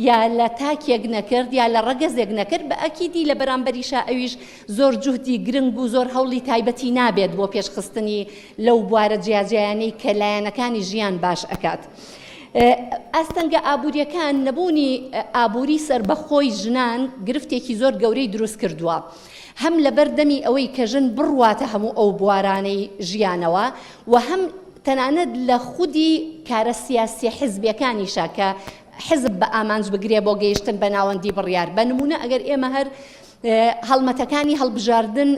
یا لە تاکێک نەکرد یا لە ڕەگەزێک نەکرد، بە ئەکیدی لە بەرامبەریشا ئەویش زۆر جوهدی گرنگ و زۆر هەوڵی تایبەتی نابێت بۆ پێشخستنی لەو بوارە جیاجیایانەی کە لایەنەکانی ژیان باش ئەکات. ئاستەنگە ئابووریەکان، نەبوونی ئابووری سەربەخۆی ژنان گرفتێکی زۆر گەورەی دروست کردووە، هەم لەبەر دەمی ئەوەی کە ژن بڕواتە هەموو ئەو بوارانەی ژیانەوە و هەم تەنانەت لە خودی کارە سیاسیە حزبیەکانیشا کە حزب بە ئامانج بگرێ بۆ گەیشتن بە ناوەندی بڕیار. بە نموونە ئەگەر ئێمە هەر هەڵمەتەکانی هەڵبژاردن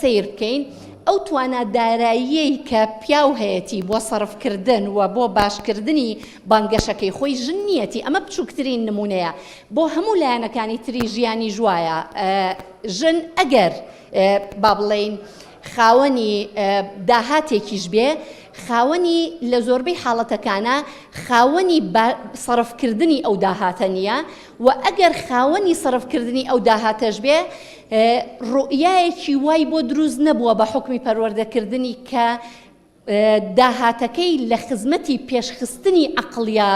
سەیر بکەین، ئەو توانا داراییەی کە پیاو هەیەتی بۆ سەرفکردن و بۆ باشکردنی بانگەشەکەی خۆی، ژن نییەتی، ئەمە بچووکترین نموونەیە، بۆ هەموو لایەنەکانی تری ژیانیش وایە، ژن ئەگەر با بڵێین خاوەنی داهاتێکیش بێ، خاوەنی لە زۆربەی حاڵەتەکانا خاوەنی سەرفکردنی ئەو داهاتە نییە، وە ئەگەر خاوەنی سەرفکردنی ئەو داهاتەش بێ ڕوئیایەکی وای بۆ دروست نەبووە بە حوکمی پەروەردەکردنی کە داهاتەکەی لە خزمەتی پێشخستنی عەقڵیا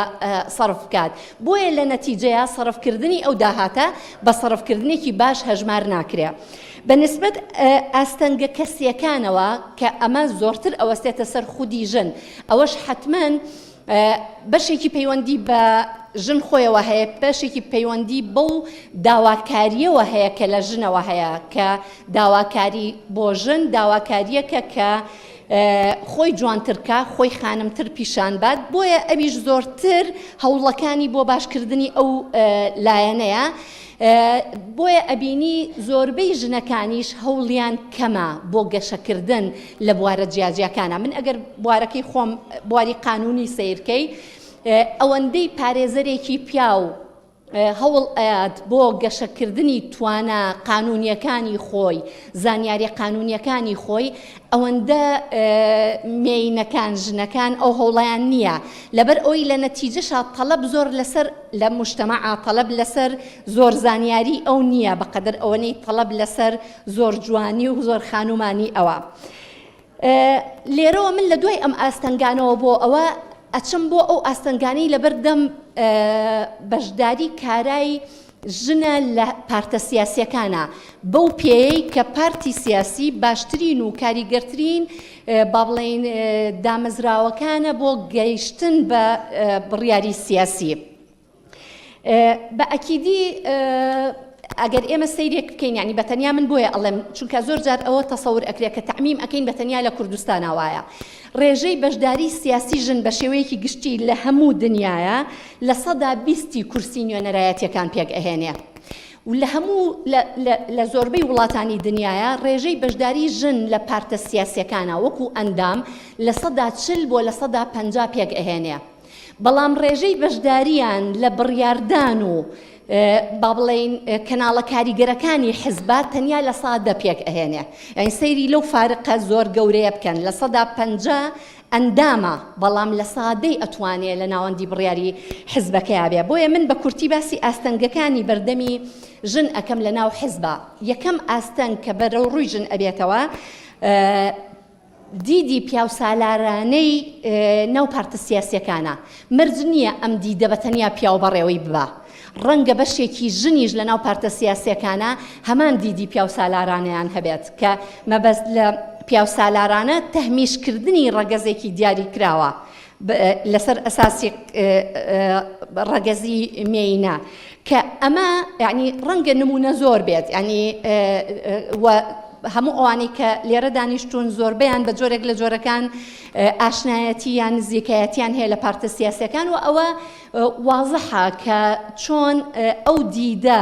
سەرف بکات بۆیە لە نەتیجەیا سەرفکردنی ئەو داهاتە بە سەرفکردنێکی باش هەژمار ناکرێ بە نسبەت ئاستەنگە کەسیەکانەوە کە ئەمە زۆرتر ئەوەستێتە سەر خودی ژن ئەوەش حەتمەن بەشێکی پەیوەندی بە ژن خۆیەوە هەیە، بەشێکی پەیوەندی بەو داواکارییەوە هەیە کە لە ژنەوە هەیە، کە داواکاری بۆ ژن داواکارییەکە کە خۆی جوانتر کا، خۆی خانمتر پیشان بات، بۆیە ئەویش زۆرتر هەوڵەکانی بۆ باشکردنی ئەو لایەنەیە. بۆیە ئەبینی زۆربەی ژنەکانیش هەوڵیان کەمە بۆ گەشەکردن لە بوارە جیاجیاکانە من ئەگەر بوارەکەی خۆم بواری قانونی سەیرکەی ئەوەندەی پارێزەرێکی پیاو هەوڵ ئەیات بۆ گەشەکردنی توانا قانونیەکانی خۆی زانیاری قانونیەکانی خۆی ئەوەندە مێینەکان ژنەکان ئەو هەوڵیان نییە لەبەر ئەوی لە نەتیجەشا تەڵەب زۆر لەسەر لە موجتەمەعا تەڵەب لەسەر زۆر زانیاری ئەو نییە بەقەدەر ئەوەنەی تەڵەب لەسەر زۆر جوانی و زۆر خانومانی ئەوە. لێرەوە من لە دوای ئەم ئاستەنگانەوە بۆ ئەوە ئەچم بۆ ئەو ئاستەنگانەی لەبەردەم بەشداری کارای ژنە لە پارتە سیاسیەکانە بەو پێیەی کە پارتی سیاسی باشترین و کاریگەرترین با بڵێین دامەزراوەکانە بۆ گەیشتن بە بڕیاری سیاسی. بە ئەکیدی ئەگەر ئێمە سەیرێک بکەین یعنی بە تەنیا من بۆیە ئەڵێم چونکە زۆر جار ئەوە تەسەور ئەکرێ کە تەعمیم ئەکەین بە تەنیا لە کوردستانا وایە ڕێژەی بەشداری سیاسی ژن بە شێوەیەکی گشتی لە هەموو دنیاە 20% کورسی نوێنەرایەتیەکان پێک ئەهێنێ و لە هەموو لە زۆربەی وڵاتانی دنیاە ڕێژەی بەشداری ژن لە پارتە سیاسیەکانە وەکو ئەندام 40% بۆ 50% پێک ئەهێنێ. بەڵام ڕێژەی بەشدارییان لە بڕیاردان و با بڵێین کەناڵە کاریگەرەکانی حزبا تەنیا 10% پێک ئەهێنێ. یانی سەیری لەو فارقە زۆر گەورەیە بکەن 50% ئەندامە بەڵام لە سادەی ئەتوانێ لە ناوەندی بڕیاری حزبەکەیا بێ. بۆیە من بە کورتی باسی ئاستەنگەکانی بەردەمی ژن ئەکەم لە ناو حزبا. یەکەم ئاستەنگ کە بەرەو ڕووی ژن ئەبێتەوە. دیدی پیاوسالارانەی ناو پارتە سیاسیەکانە، مەرج نییە ئەم دیدە بە تەنیا پیاو بەڕێوەی ببا، ڕەنگە بەشێکی ژنیش لە ناو پارتە سیاسیەکانە هەمان دیدی پیاوسالارانەیان هەبێت کە مەبەست لە پیاوسالارانە تەهمیشکردنی ڕەگەزێکی دیاریکراوە لەسەر ئەساسی ڕەگەزی مێینە کە ئەمە یعنی ڕەنگە نمونە زۆر بێت یعنی و هەموو ئەوانەی کە لێرە دانیشتون زۆربەیان بە جۆرێک لە جۆرەکان ئاشنایەتی یان نزیکایەتیان هەیە لە پارتە سیاسەکان و ئەوە وازحە کە چۆن ئەو دیدە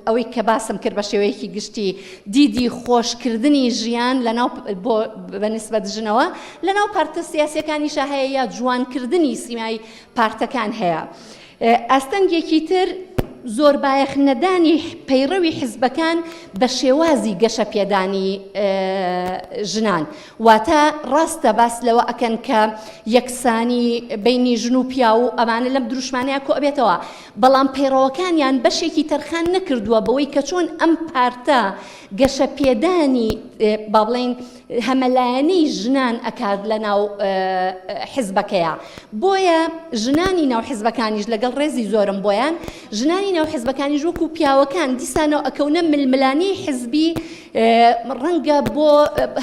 ئەوەی کە باسم کرد بە شێوەیەکی گشتی دیدی خۆشکردنی ژیان لەناو بۆ بە نسبەت ژنەوە لەناو پارتە سیاسیەکانیشا هەیە یا جوانکردنی سیمای پارتەکان هەیە. ئاستەنگێکی تر زۆر بایەخ نەدانی پەیڕەوی حزبەکان بە شێوازی گەشەپێدانی ژنان واتە ڕاستە باس لەوە ئەکەن کە یەکسانی بینی ژن و پیاو و ئەمانە لەم دروشمانەیە کۆ ئەبێتەوە بەڵام پەیڕەوەکانیان بەشێکی تەرخان نەکردووە بەوەی کە چۆن ئەم پارتە گەشەپێدانی با بڵێین هەمەلایەنەی ژنان ئەکات لە ناو حزبەکەیا بۆیە ژنانی ناو حزبەکانیش لەگەڵ ڕێزی زۆرم بۆیان ژنانی ناو حزبەکانیش وەکو پیاوەکان دیسانەوە ئەکەونە ململانێی حزبی ڕەنگە بۆ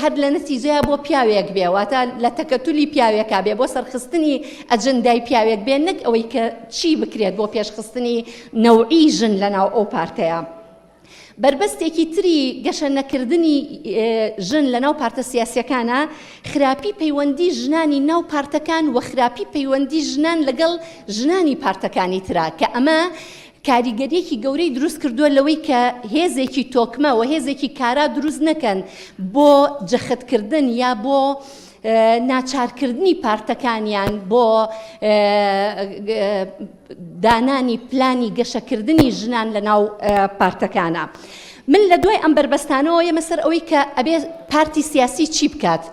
هەر لە نەتیجەیە بۆ پیاوێک بێ واتە لە تەکەتولی پیاوێکا بێ بۆ سەرخستنی ئەجندای پیاوێک بێ نەک ئەوەی کە چی بکرێت بۆ پێشخستنی نەوعی ژن لە ناو ئەو پارتەیە. بەربەستێکی تری گەشە نەکردنی ژن لە ناو پارتە سیاسیەکانە خراپی پەیوەندی ژنانی ناو پارتەکان و خراپی پەیوەندی ژنان لەگەڵ ژنانی پارتەکانی ترا کە ئەمە کاریگەریەکی گەورەی دروست کردووە لەوەی کە هێزێکی تۆکمە و هێزێکی کارا دروست نەکەن بۆ جەختکردن یا بۆ ناچارکردنی پارتەکانیان بۆ دانانی پلانی گەشەکردنی ژنان لە ناو پارتەکانە. من لە دوای ئەم بەربەستانەوە یەمە سەر ئەوەی کە ئەبێ پارتی سیاسی چی بکات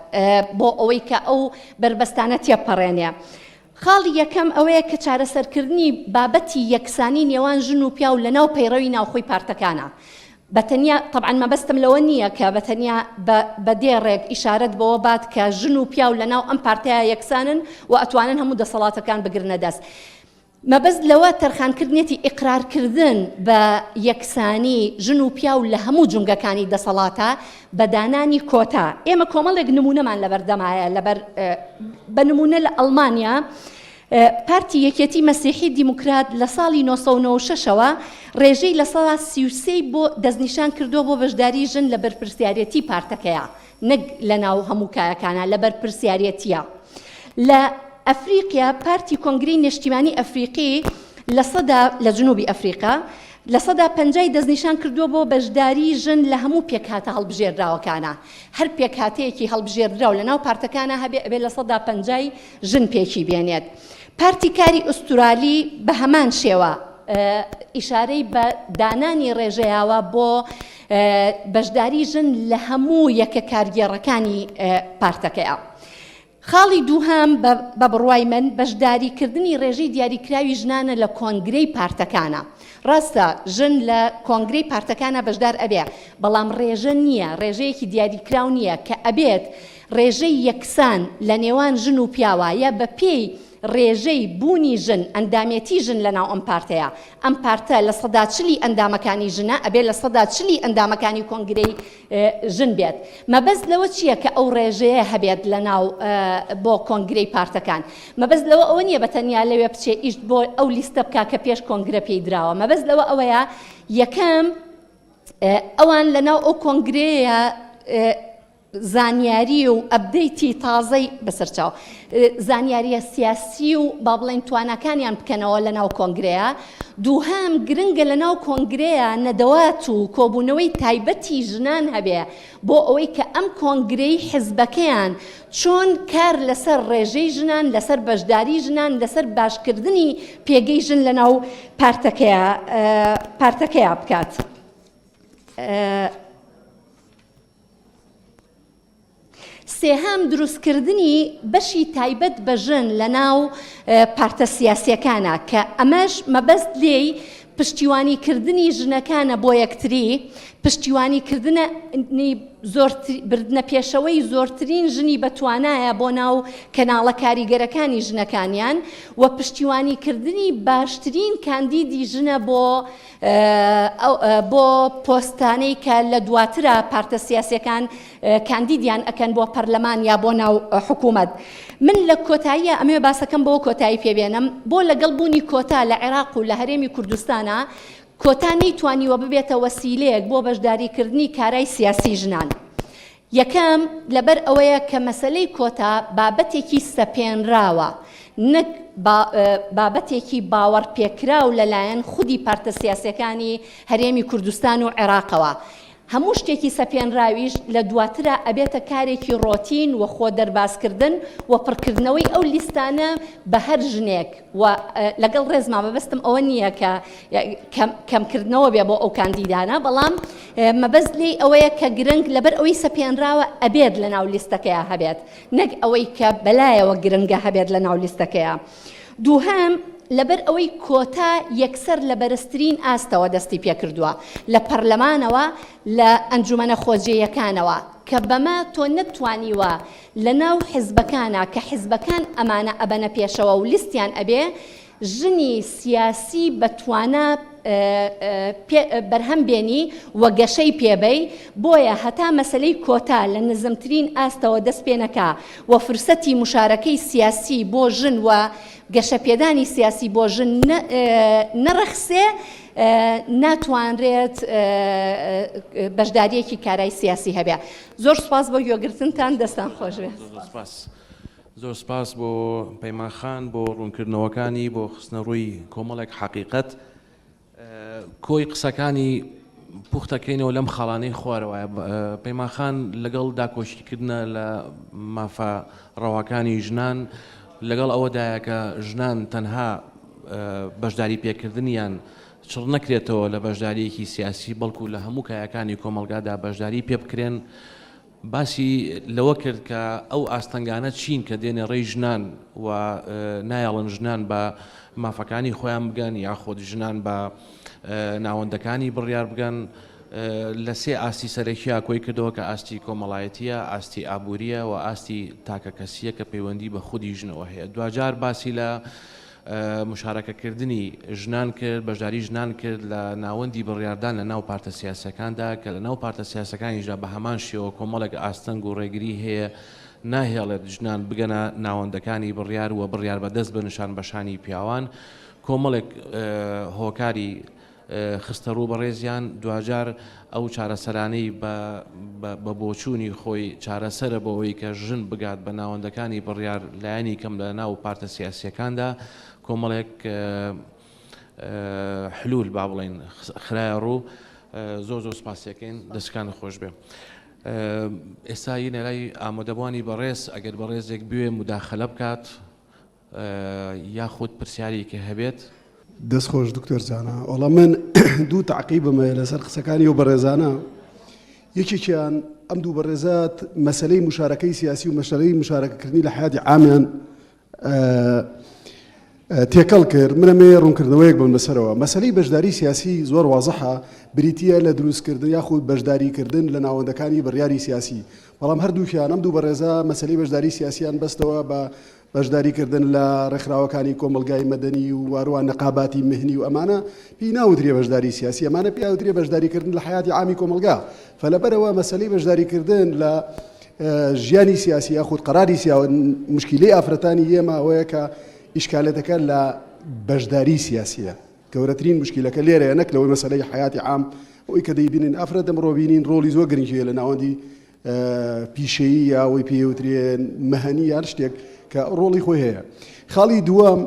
بۆ ئەوەی کە ئەو بەربەستانە تێپەڕێنێ. خاڵی یەکەم ئەوەیە کە چارەسەرکردنی بابەتی یەکسانی نێوان ژن و پیاو لە ناو پەیڕەوی ناوخۆی پارتەکانە. بە تەنیا، تەبعەن مەبەستم لەوە نییە کە بە تەنیا بە بە دێڕێک ئیشارەت بەوە بات کە ژن و پیاو لە ناو ئەم پارتەیا یەکسانن و ئەتوانن هەموو دەسەڵاتەکان بگرنە دەست. مەبەست لەوە تەرخانکردنێتی ئیقرارکردن بە یەکسانی ژن و پیاو لە هەموو جومگەکانی دەسەڵاتە بە دانانی کۆتا. ئێمە کۆمەڵێک نموونەمان لەبەردەمایە لەبەر بە نموونە لە ئەڵمانیا پارتی یەکێتی مەسیحی دیموکرات لە ساڵی 996 ەوە ڕێژەی 33% ی بۆ دەستنیشان کردووە بۆ بەشداری ژن لە بەرپرسیارێتی پارتەکەیا نەک لەناو هەموو کایەکانا لە بەرپرسیارێتیە. لە ئەفریقیا پارتی کۆنگرەی نێشتیمانی ئەفریقی لە سەدا لە جنوبی ئەفریقا 50% ی دەستنیشان کردووە بۆ بەشداری ژن لە هەموو پێکهاتە هەڵبژێردراوەکانا هەر پێکهاتەیەکی هەڵبژێردراو لەناو پارتەکانا هەبێ ئەبێ 50% ی ژن پێکی بێنێت. پارتی کاری ئوسترالی بە هەمان شێوە ئیشارەی بە دانانی ڕێژەیاوە بۆ بەشداری ژن لە هەموو یەکە کارگێڕەکانی پارتەکەیە. خاڵی دووهەم بە بڕوای من بەشداریکردنی ڕێژەی دیاریکراوی ژنانە لە کۆنگرەی پارتەکانە. ڕاستە ژن لە کۆنگرەی پارتەکانە بەشدار ئەبێ، بەڵام ڕێژە نییە، ڕێژەیەکی دیاریکراو نییە کە ئەبێت ڕێژەی یەکسان لە نێوان ژن و پیاوا یا بە پێی ڕێژەی بوونی ژن، ئەندامێتی ژن لە ناو ئەم پارتەیا. ئەم پارتە لە سەدا چلی ئەندامەکانی ژنە، ئەبێ لە سەدا چلی ئەندامەکانی کۆنگرەی ژن بێت. مەبەست لەوە چییە کە ئەو ڕێژەیە هەبێت لە ناو بۆ کۆنگرەی پارتەکان؟ مەبەست لەوە ئەوە نییە بە تەنیا لەوێ بچێ ئیش بۆ ئەو لیستە بکا کە پێش کۆنگرە پێی دراوە. مەبەست لەوە ئەوەیە یەکەم ئەوان لە ناو ئەو کۆنگرەیە زانیاری و update ی تازەی بەسەرچاو زانیاریە سیاسی و با بڵێین تواناکانیان بکەنەوە لە ناو کۆنگرەیە دووهەم گرنگە لە ناو کۆنگرەیە نەدەوات و کۆبوونەوەی تایبەتی ژنان هەبێ بۆ ئەوەی کە ئەم کۆنگرەی حزبەکەیان چۆن کار لەسەر ڕێژەی ژنان لەسەر بەشداری ژنان لەسەر باشکردنی پێگەی ژن لە ناو پارتەکەیە پارتەکەیا بکات. سێهەم، دروستکردنی بەشی تایبەت بە ژن لەناو پارتە سیاسیەکانە کە ئەمەش مەبەست لێی پشتیوانی کردنی ژنەکانە بۆ یەکتری، پشتیوانی کردنی. بردنە پێشەوەی زۆرترین ژنی بەتوانایە بۆ ناو کەناڵە کاریگەرەکانی ژنەکانیان و پشتیوانی کردنی باشترین کاندیدی ژنە بۆ بۆ پۆستانەی کە لە دواترا پارتە سیاسیەکان کاندیدیان ئەکەن بۆ پەرلەمان یا بۆ ناو حکوومەت. من لە کۆتاییە ئەمەوێ باسەکەم بەوە کۆتایی پێبێنم بۆ لەگەڵ بوونی کۆتا لە عێراق و لە هەرێمی کوردستانا کۆتا نەیتوانیوە ببێتە وەسیلەیەک بۆ بەشداریکردنی کارای سیاسی ژنان. یەکەم، لەبەر ئەوەیە کە مەسەلەی کۆتا بابەتێکی سەپێنراوە نەک بابەتێکی باوەڕپێکراو لەلایەن خودی پارتە سیاسیەکانی هەرێمی کوردستان و عێراقەوە. هەموو شتێکی سەپێنراویش لە دواترا ئەبێتە کارێکی ڕۆتین و خۆ دەربازکردن و پڕکردنەوەی ئەو لیستانە بە هەر ژنێک و لەگەڵ ڕێزما مەبەستم ئەوە نییە کە کەمکردنەوە بێ بۆ ئەو کاندیدانە بەڵام مەبەست لێی ئەوەیە کە گرنگ لەبەر ئەوەی سەپێنراوە ئەبێت لە ناو لیستەکەیا هەبێت نەک ئەوەی کە بەلایەوە گرنگە هەبێت لە ناو لیستەکەیا. دووهەم، لەبەر ئەوەی کۆتا یەکسەر لە بەرزترین ئاستەوە دەستی پێکردووە، لە پەرلەمانەوە، لە ئەنجومەنە خۆجێیەکانەوە، کە بەمە تۆ نەتتوانیوە لە ناو حزبەکانا کە حزبەکان ئەمانە ئەبەنە پێشەوە و لیستیان ئەبێ، ژنی سیاسی بە توانا پێ بەرهەم بێنی و گەشەی پێ بەی، بۆیە هەتا مەسەلەی کۆتا لە نزمترین ئاستەوە دەست پێ نەکا و فرسەتی موشارەکەی سیاسی بۆ ژن و گەشەپێدانی سیاسی بۆ ژن نەڕەخسێ ناتوانرێت بەشدارییەکی کارای سیاسی هەبێ. زۆر سوپاس بۆ گوێگرتنتان دەستان خۆش بێ. زۆر سوپاس. زۆر سوپاس بۆ پەیمان خان بۆ ڕوونکردنەوەکانی بۆ خستنەڕووی کۆمەڵێک حەقیقەت. کۆی قسەکانی پوختەکەینەوە لەم خاڵانەی خوارەوە پەیمان خان لەگەڵ داکۆکیکردنە لە مافە ڕەواکانی ژنان لەگەڵ ئەوەدایە کە ژنان تەنها بەشداری پێکردنیان چڕ نەکرێتەوە لە بەشداریەکی سیاسی بەڵکو لە هەموو کایەکانی کۆمەڵگادا بەشداری پێ بکرێن باسی لەوە کرد کە ئەو ئاستەنگانە چین کە دێنە ڕێی ژنان و نایەڵن ژنان بە مافەکانی خۆیان بگەن یاخود ژنان بە ناوەندەکانی بڕیار بگەن لە سێ ئاستی سەرەکیا کۆی کردەوە کە ئاستی کۆمەڵایەتیە، ئاستی ئابووریە و ئاستی تاکەکەسیە کە پەیوەندی بە خودی ژنەوە هەیە. دواجار باسی لە مشارەکەکردنی ژنان کرد، بەشداری ژنان کرد لە ناوەندی بڕیاردان لە ناو پارتە سیاسیەکاندا، کە لە ناو پارتە سیاسەکانیشدا بە هەمان شێوە کۆمەڵێک ئاستەنگ و ڕێگری هەیە ناهێڵێت ژنان بگەنە ناوەندەکانی بڕیار و بڕیار بەدەست بن شان بەشانی پیاوان، کۆمەڵێک هۆکاری خستەڕوو بەڕێزیان، دواجار ئەو چارەسەرانەی بە بۆچوونی خۆی چارەسەرە بۆ ئەوەی کە ژن بگات بە ناوەندەکانی بڕیار لایەنی کەم لە ناو پارتە سیاسییەکاندا کۆمەڵێک حلول با بڵێین خرایە ڕوو زۆر زۆر سپاسیەکەین دەستکانت خۆش بێ. ئێستا یینە لای ئامادەبووانی بەڕێز ئەگەر بەڕێزێک بوێ موداخەلە بکات یاخود پرسیارێکی هەبێت. دەست خۆش دکتۆر زانا وەڵا من دوو تەعقیبم هەیە لەسەر قسەکانی ئەو بەڕێزانە یەکێکیان ئەم دوو بەڕێزە مەسەلەی مشارەکەی سیاسی و مەسەلەی مشارەکەکردنی لە حیاتی عامیان تێکەڵ کرد منەمێ ڕوونکردنەوەیەک بم لەسەرەوە مەسەلەی بەشداری سیاسی زۆر وازحە بریتە لە دروستکردن یاخود بەشداریکردن لە ناوەندەکانی بڕیاری سیاسی بەڵام هەردووکیان ئەم دوو بەڕێزە مەسەلەی بەشداری سیاسیان بەستەوە بە بەشداری کردن لە ڕێکخراوەکانی کۆمەڵگای مەدەنی و واروە نەقاباتی مهنی و ئەمانە پێی ناوترێ بەشداری سیاسی ئەمانە پێی ئەوترێ بەشداری کردن لە حەیاتی عامی کۆمەڵگا فەلەبەرەوە مەسەلەی بەشداری کردن لە ژیانی سیاسی یاخود قەراری سیا مشکیلەی ئافرەتانی ئێمە ئەوەیە کە ئیشکالێتەکە لە بەشداری سیاسیە گەورەترین مشکیلەکە لێرەیە نەک لەوەی مەسەلەی حەیاتی عام ئەوەی کە دەیبینین ئافرەت ئەمڕۆ بینین ڕۆڵی زۆر گرنگی هەیە لە ناوەندی پیشەیی یا ئەوەی پێی وترێ مەهەنی یان شتێک کە ڕۆڵی خۆی هەیە. خاڵی دووەم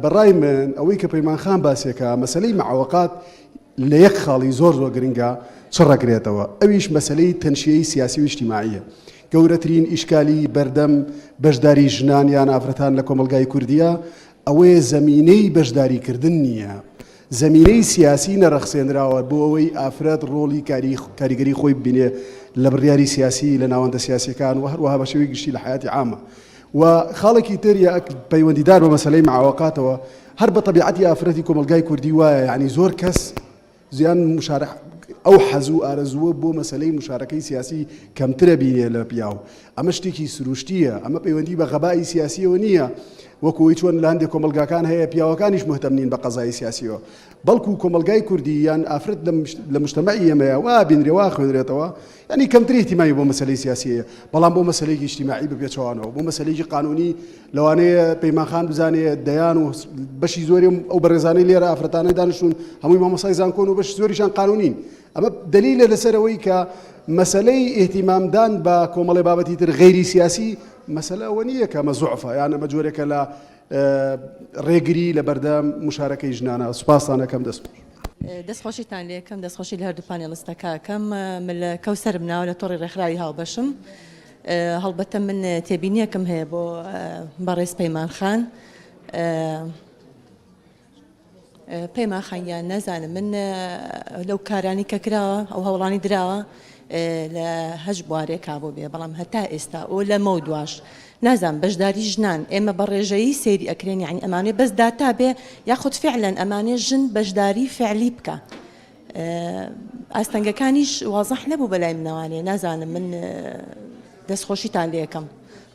بەڕای من ئەوەی کە پەیمان خان باسێکە مەسەلەی معوەقات لە یەک خاڵی زۆر زۆر گرنگە چڕەکرێتەوە ئەویش مەسەلەی تەنشیەی سیاسی و ئیجتیماعیە گەورەترین ئیشکالی بەردەم بەشداری ژنان یان ئافرەتان لە کۆمەڵگای کوردیە ئەوەیە زەمینەی بەشداریکردن نییە زەمینەی سیاسی نەڕەخسێنراوە بۆ ئەوەی ئافرەت ڕۆڵی کاریگەری خۆی ببینێ لە بڕیاری سیاسی لە ناوەندە سیاسیەکان و هەروەها بە شێوەی گشتی لە حەیاتی عامە و خاڵێکی تر یا پەیوەندیدار بە مەسەلەی معاوەقاتەوە هەر بە تەبیعەتی ئافرەتی کۆمەڵگای کوردی وایە یعنی زۆر کەس زیان مشارح. ئەو حەز و ئارەزووە بۆ مەسەلەی مشارەکەی سیاسی کەمترە بینێ لە پیاو. ئەمە شتێکی سروشتییە، ئەمە پەیوەندی بە غەبائی سیاسییەوە نییە، وەکو ئەوەی چۆن لە هەندێک کۆمەڵگاکان هەیە پیاوەکانیش مهتەم نین بە قەزای سیاسییەوە، بەڵکو کۆمەڵگای کوردی یان ئافرەت لە مجتەمەعی ئێمەیە وا بینرێ وا خوێنرێتەوە یانی کەمتر ئیهتیمامی بۆ مەسەلەی سیاسی هەیە، بەڵام بۆ مەسەلەیەکی ئیجتیماعی بە پێچەوانەوە، بۆ مەسەلەیەکی قانونی لەوانەیە پەیمان خان بزانێ دەیان و بەشی زۆری ئەو بەڕێزانەی لێرە ئافرەتانەی دانیشتوون هەمووی مامۆستای زانکۆن و بەشی زۆریشان قانونین. ئەمە دەلیلە لەسەر ئەوەی کە مەسەلەی ئیهتیمامدان بە کۆمەڵێ بابەتی تر غەیری سیاسی مەسەلە ئەوە نییە کە ئەمە زوعفە یان ئەمە جۆرێکە لە ڕێگری لە بەردەم مشارەکەی ژنانە سوپاستان ئەکەم دەست خۆش. دەست خۆشیتان لێ کەم دەست خۆشی لە هەردوو پانێڵستەکە ئەکەم من لە کەوسەرم ناوە لە تۆڕی ڕێکخراوی هاوبەشم هەڵبەتە من تێبینیەکم هەیە بۆ بەڕێز پەیمان خان پەیمان خان گیان نازانم من لەو کارانی کە کراوە ئەو هەوڵانی دراوە لە هەش بوارێکا بۆ بێ بەڵام هەتا ئێستا ئەو لە مەو دواش نازانم بەشداری ژنان ئێمە بە ڕێژەیی سەیری ئەکرێن یعنی ئەمانێ بەس داتا بێ یاخود فعلەن ئەمانێ ژن بەشداری فعلی بکە ئاستەنگەکانیش وازح نەبوو بەلای منەوانێ نازانم من دەستخۆشیتان لێکەم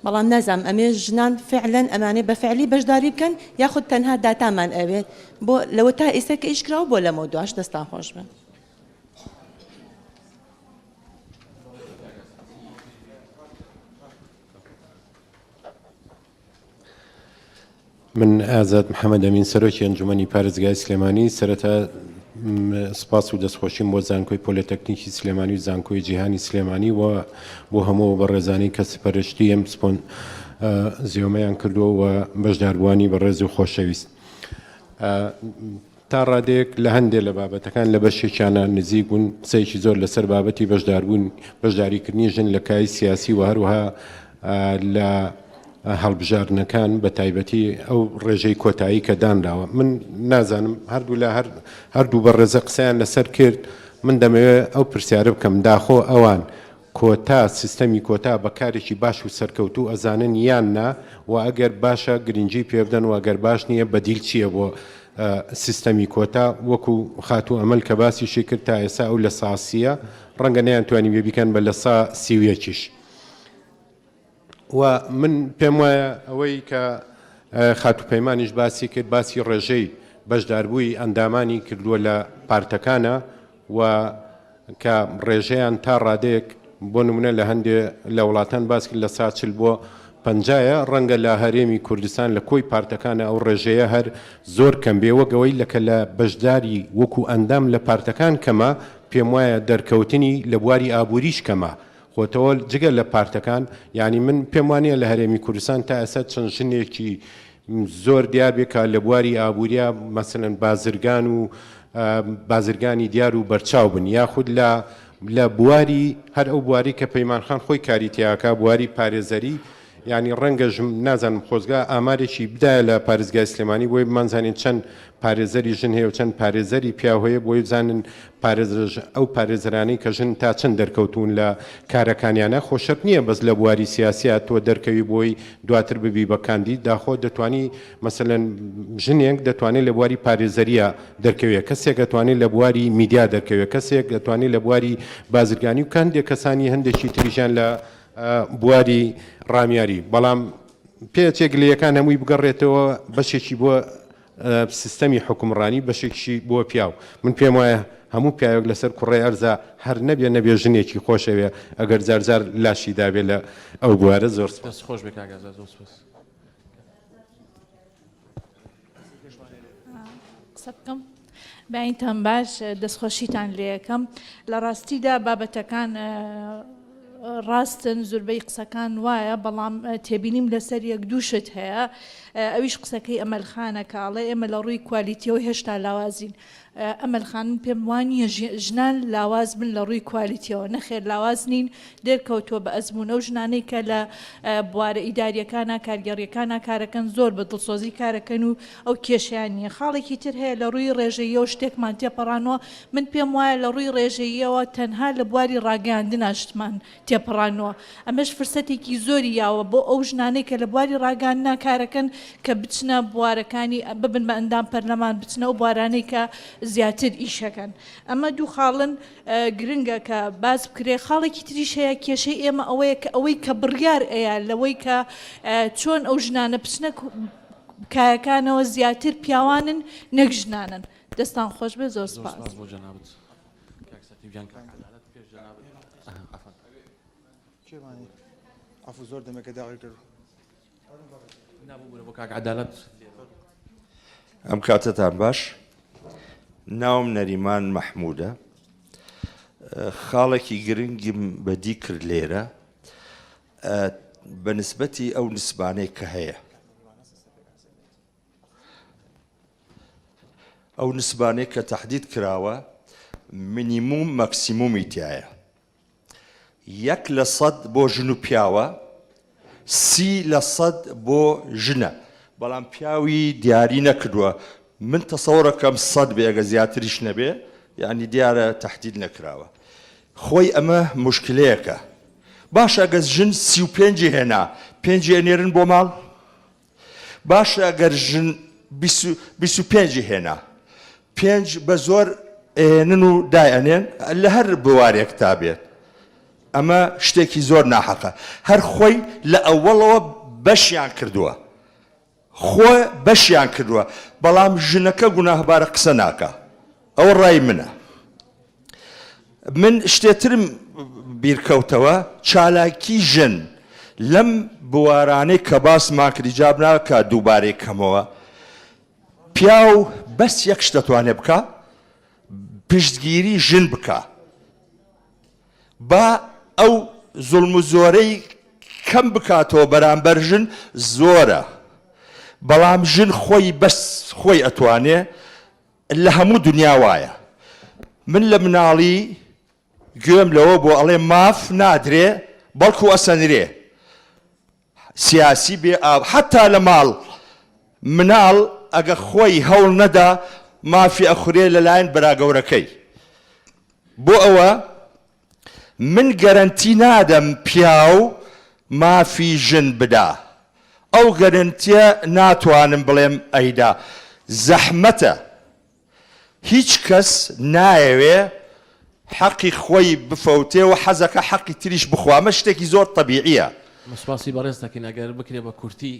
بەڵام نازانم ئەمێ ژنان فعلەن ئەمانێ بە فعلی بەشداری بکەن یاخود تەنها داتامان ئەوێت بۆ لەوە تا ئێستا کە ئیش کراوە بۆ لەمەو دواش دەستان خۆش بن. من ئازاد محەمەد ئەمین سەرۆکی ئەنجومەنی پارێزگای سلێمانی سەرەتا سپاس و دەستخۆشیم بۆ زانکۆی پۆلێتەکنیکی سلێمانی و زانکۆی جیهانی سلێمانی و بۆ هەموو بەڕێزانی کە سپەرشتی ئەم سپۆن زیۆمەیان کردووە و بەشداربووانی بەڕێز و خۆشەویست. تا ڕادەیەک لە هەندێ لە بابەتەکان لە بەشێکیانە نزیک بوون، قسەیەکی زۆر لەسەر بابەتی بەشداربوون، بەشداریکردنی ژن لە کایەی سیاسی و هەروەها لە هەڵبژاردنەکان بە تایبەتی ئەو ڕێژەی کۆتایی کە دانراوە. من نازانم هەردوو لا هەر هەردوو بەڕێزە قسەیان لەسەر کرد، من دەمەوێ ئەو پرسیارە بکەم داخۆ ئەوان کۆتا، سیستەمی کۆتا بە کارێکی باش و سەرکەوتوو ئەزانن یان نا؟ وە ئەگەر باشە گرنگی پێبدەن وە ئەگەر باش نییە بەدیل چییە بۆ سیستەمی کۆتا؟ وەکو خاتوو ئەمەل کە باسیشی کرد تا ئێستا ئەو لە سا سییە ڕەنگە نەیانتوانیبێ بیکەن بە لە سا 31یش. وە من پێم وایە ئەوەی کە خاتوو پەیمانیش باسی کرد باسی ڕێژەی بەشداربووی ئەندامانی کردووە لە پارتەکانە و کە ڕێژەیان تا ڕادەیەک بۆ نمونە لە هەندێ لە وڵاتان باس کرد لە سا 40 بۆ پەنجایە ڕەنگە لە هەرێمی کوردستان لە کۆی پارتەکانە ئەو ڕێژەیە هەر زۆر کەم بێ وەک ئەوەی لە کە لە بەشداری وەکو ئەندام لە پارتەکان کەمە پێم وایە دەرکەوتنی لە بواری ئابووریش کەمە خۆتەوە جگە لە پارتەکان یانی من پێم وانیە لە هەرێمی کوردستان تا ئێستا چەند ژنێکی زۆر دیار بێ کە لە بواری ئابووریا مەسەلەن بازرگان و بازرگانی دیار و بەرچاو بن یاخود لە لە بواری هەر ئەو بواری کە پەیمان خان خۆی کاری تیاکا بواری پارێزەری یانی ڕەنگە ژم نازانم خۆزگا ئامارێکی بدایە لە پارێزگای سلێمانی بۆی بمانزانین چەند پارێزەری ژن هەیە و چەند پارێزەری پیاو هەیە بۆی بزانن پارێزرە ئەو پارێزەرانەی کە ژن تا چەند دەرکەوتوون لە کارەکانیانا خۆ شەرت نییە بەس لە بواری سیاسیا تۆ دەرکەوی بۆی دواتر ببی بە کاندید داخۆ دەتوانی مەسەلەن ژنێک دەتوانێت لە بواری پارێزەرییا دەرکەوێ کەسێک ئەتوانێت لە بواری میدیا دەرکەوێ کەسێک ئەتوانێت لە بواری بازرگانی و کەندێک کەسانی هەندێکی تریشیان لە بواری ڕامیاری بەڵام پێچێ گلەیەکان هەمووی بگەڕێتەوە بەشێکی بۆ سیستەمی حوکمڕانی بەشێکیشی بۆ پیاو من پێم وایە هەموو پیاوێک لەسەر کوڕەی ئەرزا هەر نەبێ نەبێ ژنێکی خۆشەوێ ئەگەر جار جار لاشی دابێ لە ئەو بوارە زۆر سپاس. دەست خۆش بێ کاک ئازاد زۆر سپاس. قسە بکەم بەینتان باش دەستخۆشیتان لێەکەم لە ڕاستیدا بابەتەکان ڕاستن زوربەی قسەکان وایە بەڵام تێبینیم لەسەر یەک دوو شت هەیە ئەویش قسەکەی ئەمەل خانە کە ئەڵێ ئێمە لە ڕووی quality یەوە هێشتا لاوازین ئەمەل خان من پێم وانییە ژنان لاواز بن لە ڕووی quality یەوە نەخێر لاواز نین دەرکەوتووە بە ئەزموون ئەو ژنانەی کە لە بوارە ئیداریەکانە کارگێڕیەکانە کارەکەن زۆر بە دڵسۆزی کارەکەن و ئەو کێشیان نییە خاڵێکی تر هەیە لە ڕووی ڕێژەییەوە شتێکمان تێپەڕانەوە من پێم وایە لە ڕووی ڕێژەییەوە تەنها لە بواری ڕاگەیاندنا شتمان تێپەڕانووە، ئەمەش فرسەتێکی زۆری یاوە بۆ ئەو ژنانەی کە لە بواری ڕاگەیاندنا کارەکەن کە بچنە بوارەکانی ببن بە ئەندام پەرلەمان بچنە ئەو بوارانەی کە زیاتر ئیشەکەن. ئەمە دوو خاڵن گرنگە کە باس بکرێ. خاڵێکی تریش هەیە کێشەی ئێمە ئەوەیە کە ئەوەی کە بڕیار ئەیا لەوەی کە چۆن ئەو ژنانە بچنە کایەکانەوە زیاتر پیاوانن نەک ژنانن. دەستان خۆش بێ زۆر زۆر سپاس. سپاس بۆ جەنابت کاک سەرتیپ گیان کاک عەدالەت پێش جەنابت عەفوەن. کێمانی عەفو زۆر دەمێکە داوای کردووە. نا ببورە بۆ کاک عەدالەت. ئەم کاتەتان باش ناوم نەریمان مەحمودە خاڵێکی گرنگیم بەدی کرد لێرە بە نسبەتی ئەو نسبانەی کە هەیە ئەو نسبانەی کە تهدید کراوە مینیموم مەکسیمومی تایە یەک لە سەد بۆ ژن و پیاوە، 30% بۆ ژنە، بەڵام پیاوی دیاری نەکردووە، من تەسەوڕەکەم سەد بێ ئەگەر زیاتریش نەبێ، یانی دیارە تەحدید نەکراوە. خۆی ئەمە موشکلەیەکە. باشە ئەگەر ژن 35 ی هێنا، پێنجی ئەنێرن بۆ ماڵ؟ باشە گەر ژن 25 ی هێنا پێنج بە زۆر ئەهێنن و دایئەنێن لە هەر بوارێک تا بێت ئەمە شتێکی زۆر ناحەقە هەر خۆی لە ئەوەڵەوە بەشیان کردووە خۆ بەشیان کردووە بەڵام ژنەکە گوناهبارە قسە ناکا ئەوە ڕای منە. من شتێترم بیرکەوتەوە چالاکی ژن لەم بوارانەی کە باسمان کرد ئیجاب ناکا دووبارەی کەمەوە پیاو بەس یەک شت دەتوانێت بکا پشتگیری ژن بکا با ئەو زوڵم و زۆرەی کەم بکاتەوە بەرامبەر ژن زۆرە بەڵام ژن خۆی بەس خۆی ئەتوانێ لە هەموو دنیا وایە من لە مناڵی گوێم لەوە بوو ئەڵێ ماف نادرێ بەڵکو ئەسەنرێ سیاسی بێ ئاو حتا لە ماڵ مناڵ ئەگە خۆی هەوڵ نەدا مافی ئەخورێ لەلایەن برا گەورەکەی بۆ ئەوە من گەرەنتی نادەم پیاو مافی ژن بدا ئەو گەرەنتیە ناتوانم بڵێم ئەیدا زەحمەتە هیچ کەس نایەوێ حەقی خۆی بفەوتێ و حەزەکا حەقی تریش بخوا ئەمە شتێکی زۆر تەبیعیە. سوپاسی بەڕێز دەکەین ئەگەر بکرێ بە کورتی.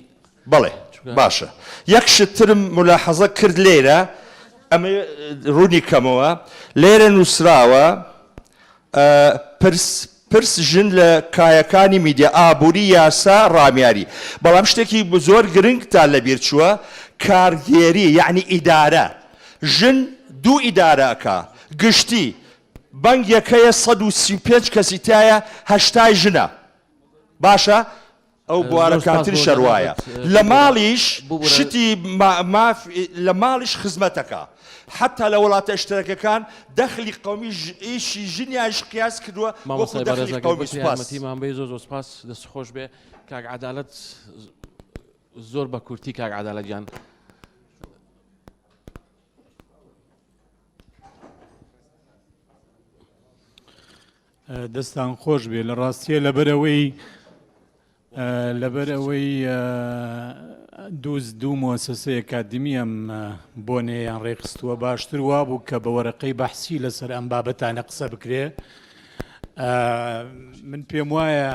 بەڵێ باشە یەک شت ترم مولاحەزە کرد لێرە ئەمەوێ ڕوونی کەمەوە لێرە نووسراوە پرس پرس ژن لە کایەکانی میدیا ئابووری یاسا ڕامیاری بەڵام شتێکی زۆر گرنگتان لەبیر چووە کارگێری یعنی ئیدارە ژن دوو ئیدارە ئەکا گشتی بەنگێک هەیە 135 کەسی تایە هەشتای ژنە باشە ئەو بوارەکانتریش هەر وایە لە ماڵیش شتی ماف لە ماڵیش خزمەتەکە حتا لە وڵاتە ئشترەکەکان دەخلی قەومی ئیشی ژنیانش قیاس کردووە وەکو مامۆستای دەخلی بەڕێز ئەگەر قەومی بکرێ سوپاس. یارمەتیمان بەی زۆر زۆر سوپاس دەست خۆش بێ کاک عەدالەت زۆر بە کورتی کاک عەدالەت گیان. دەستان خۆش بێ لە ڕاستیە لەبەرەوەی لەبەر ئەوەی دووز دوو مۆسەسەی ئەکادمی ئەم بۆنەیەیان ڕێکخستووە باشتر وابوو کە بە وەرەقەی بەحسی لەسەر ئەم بابەتانە قسە بکرێ من پێم وایە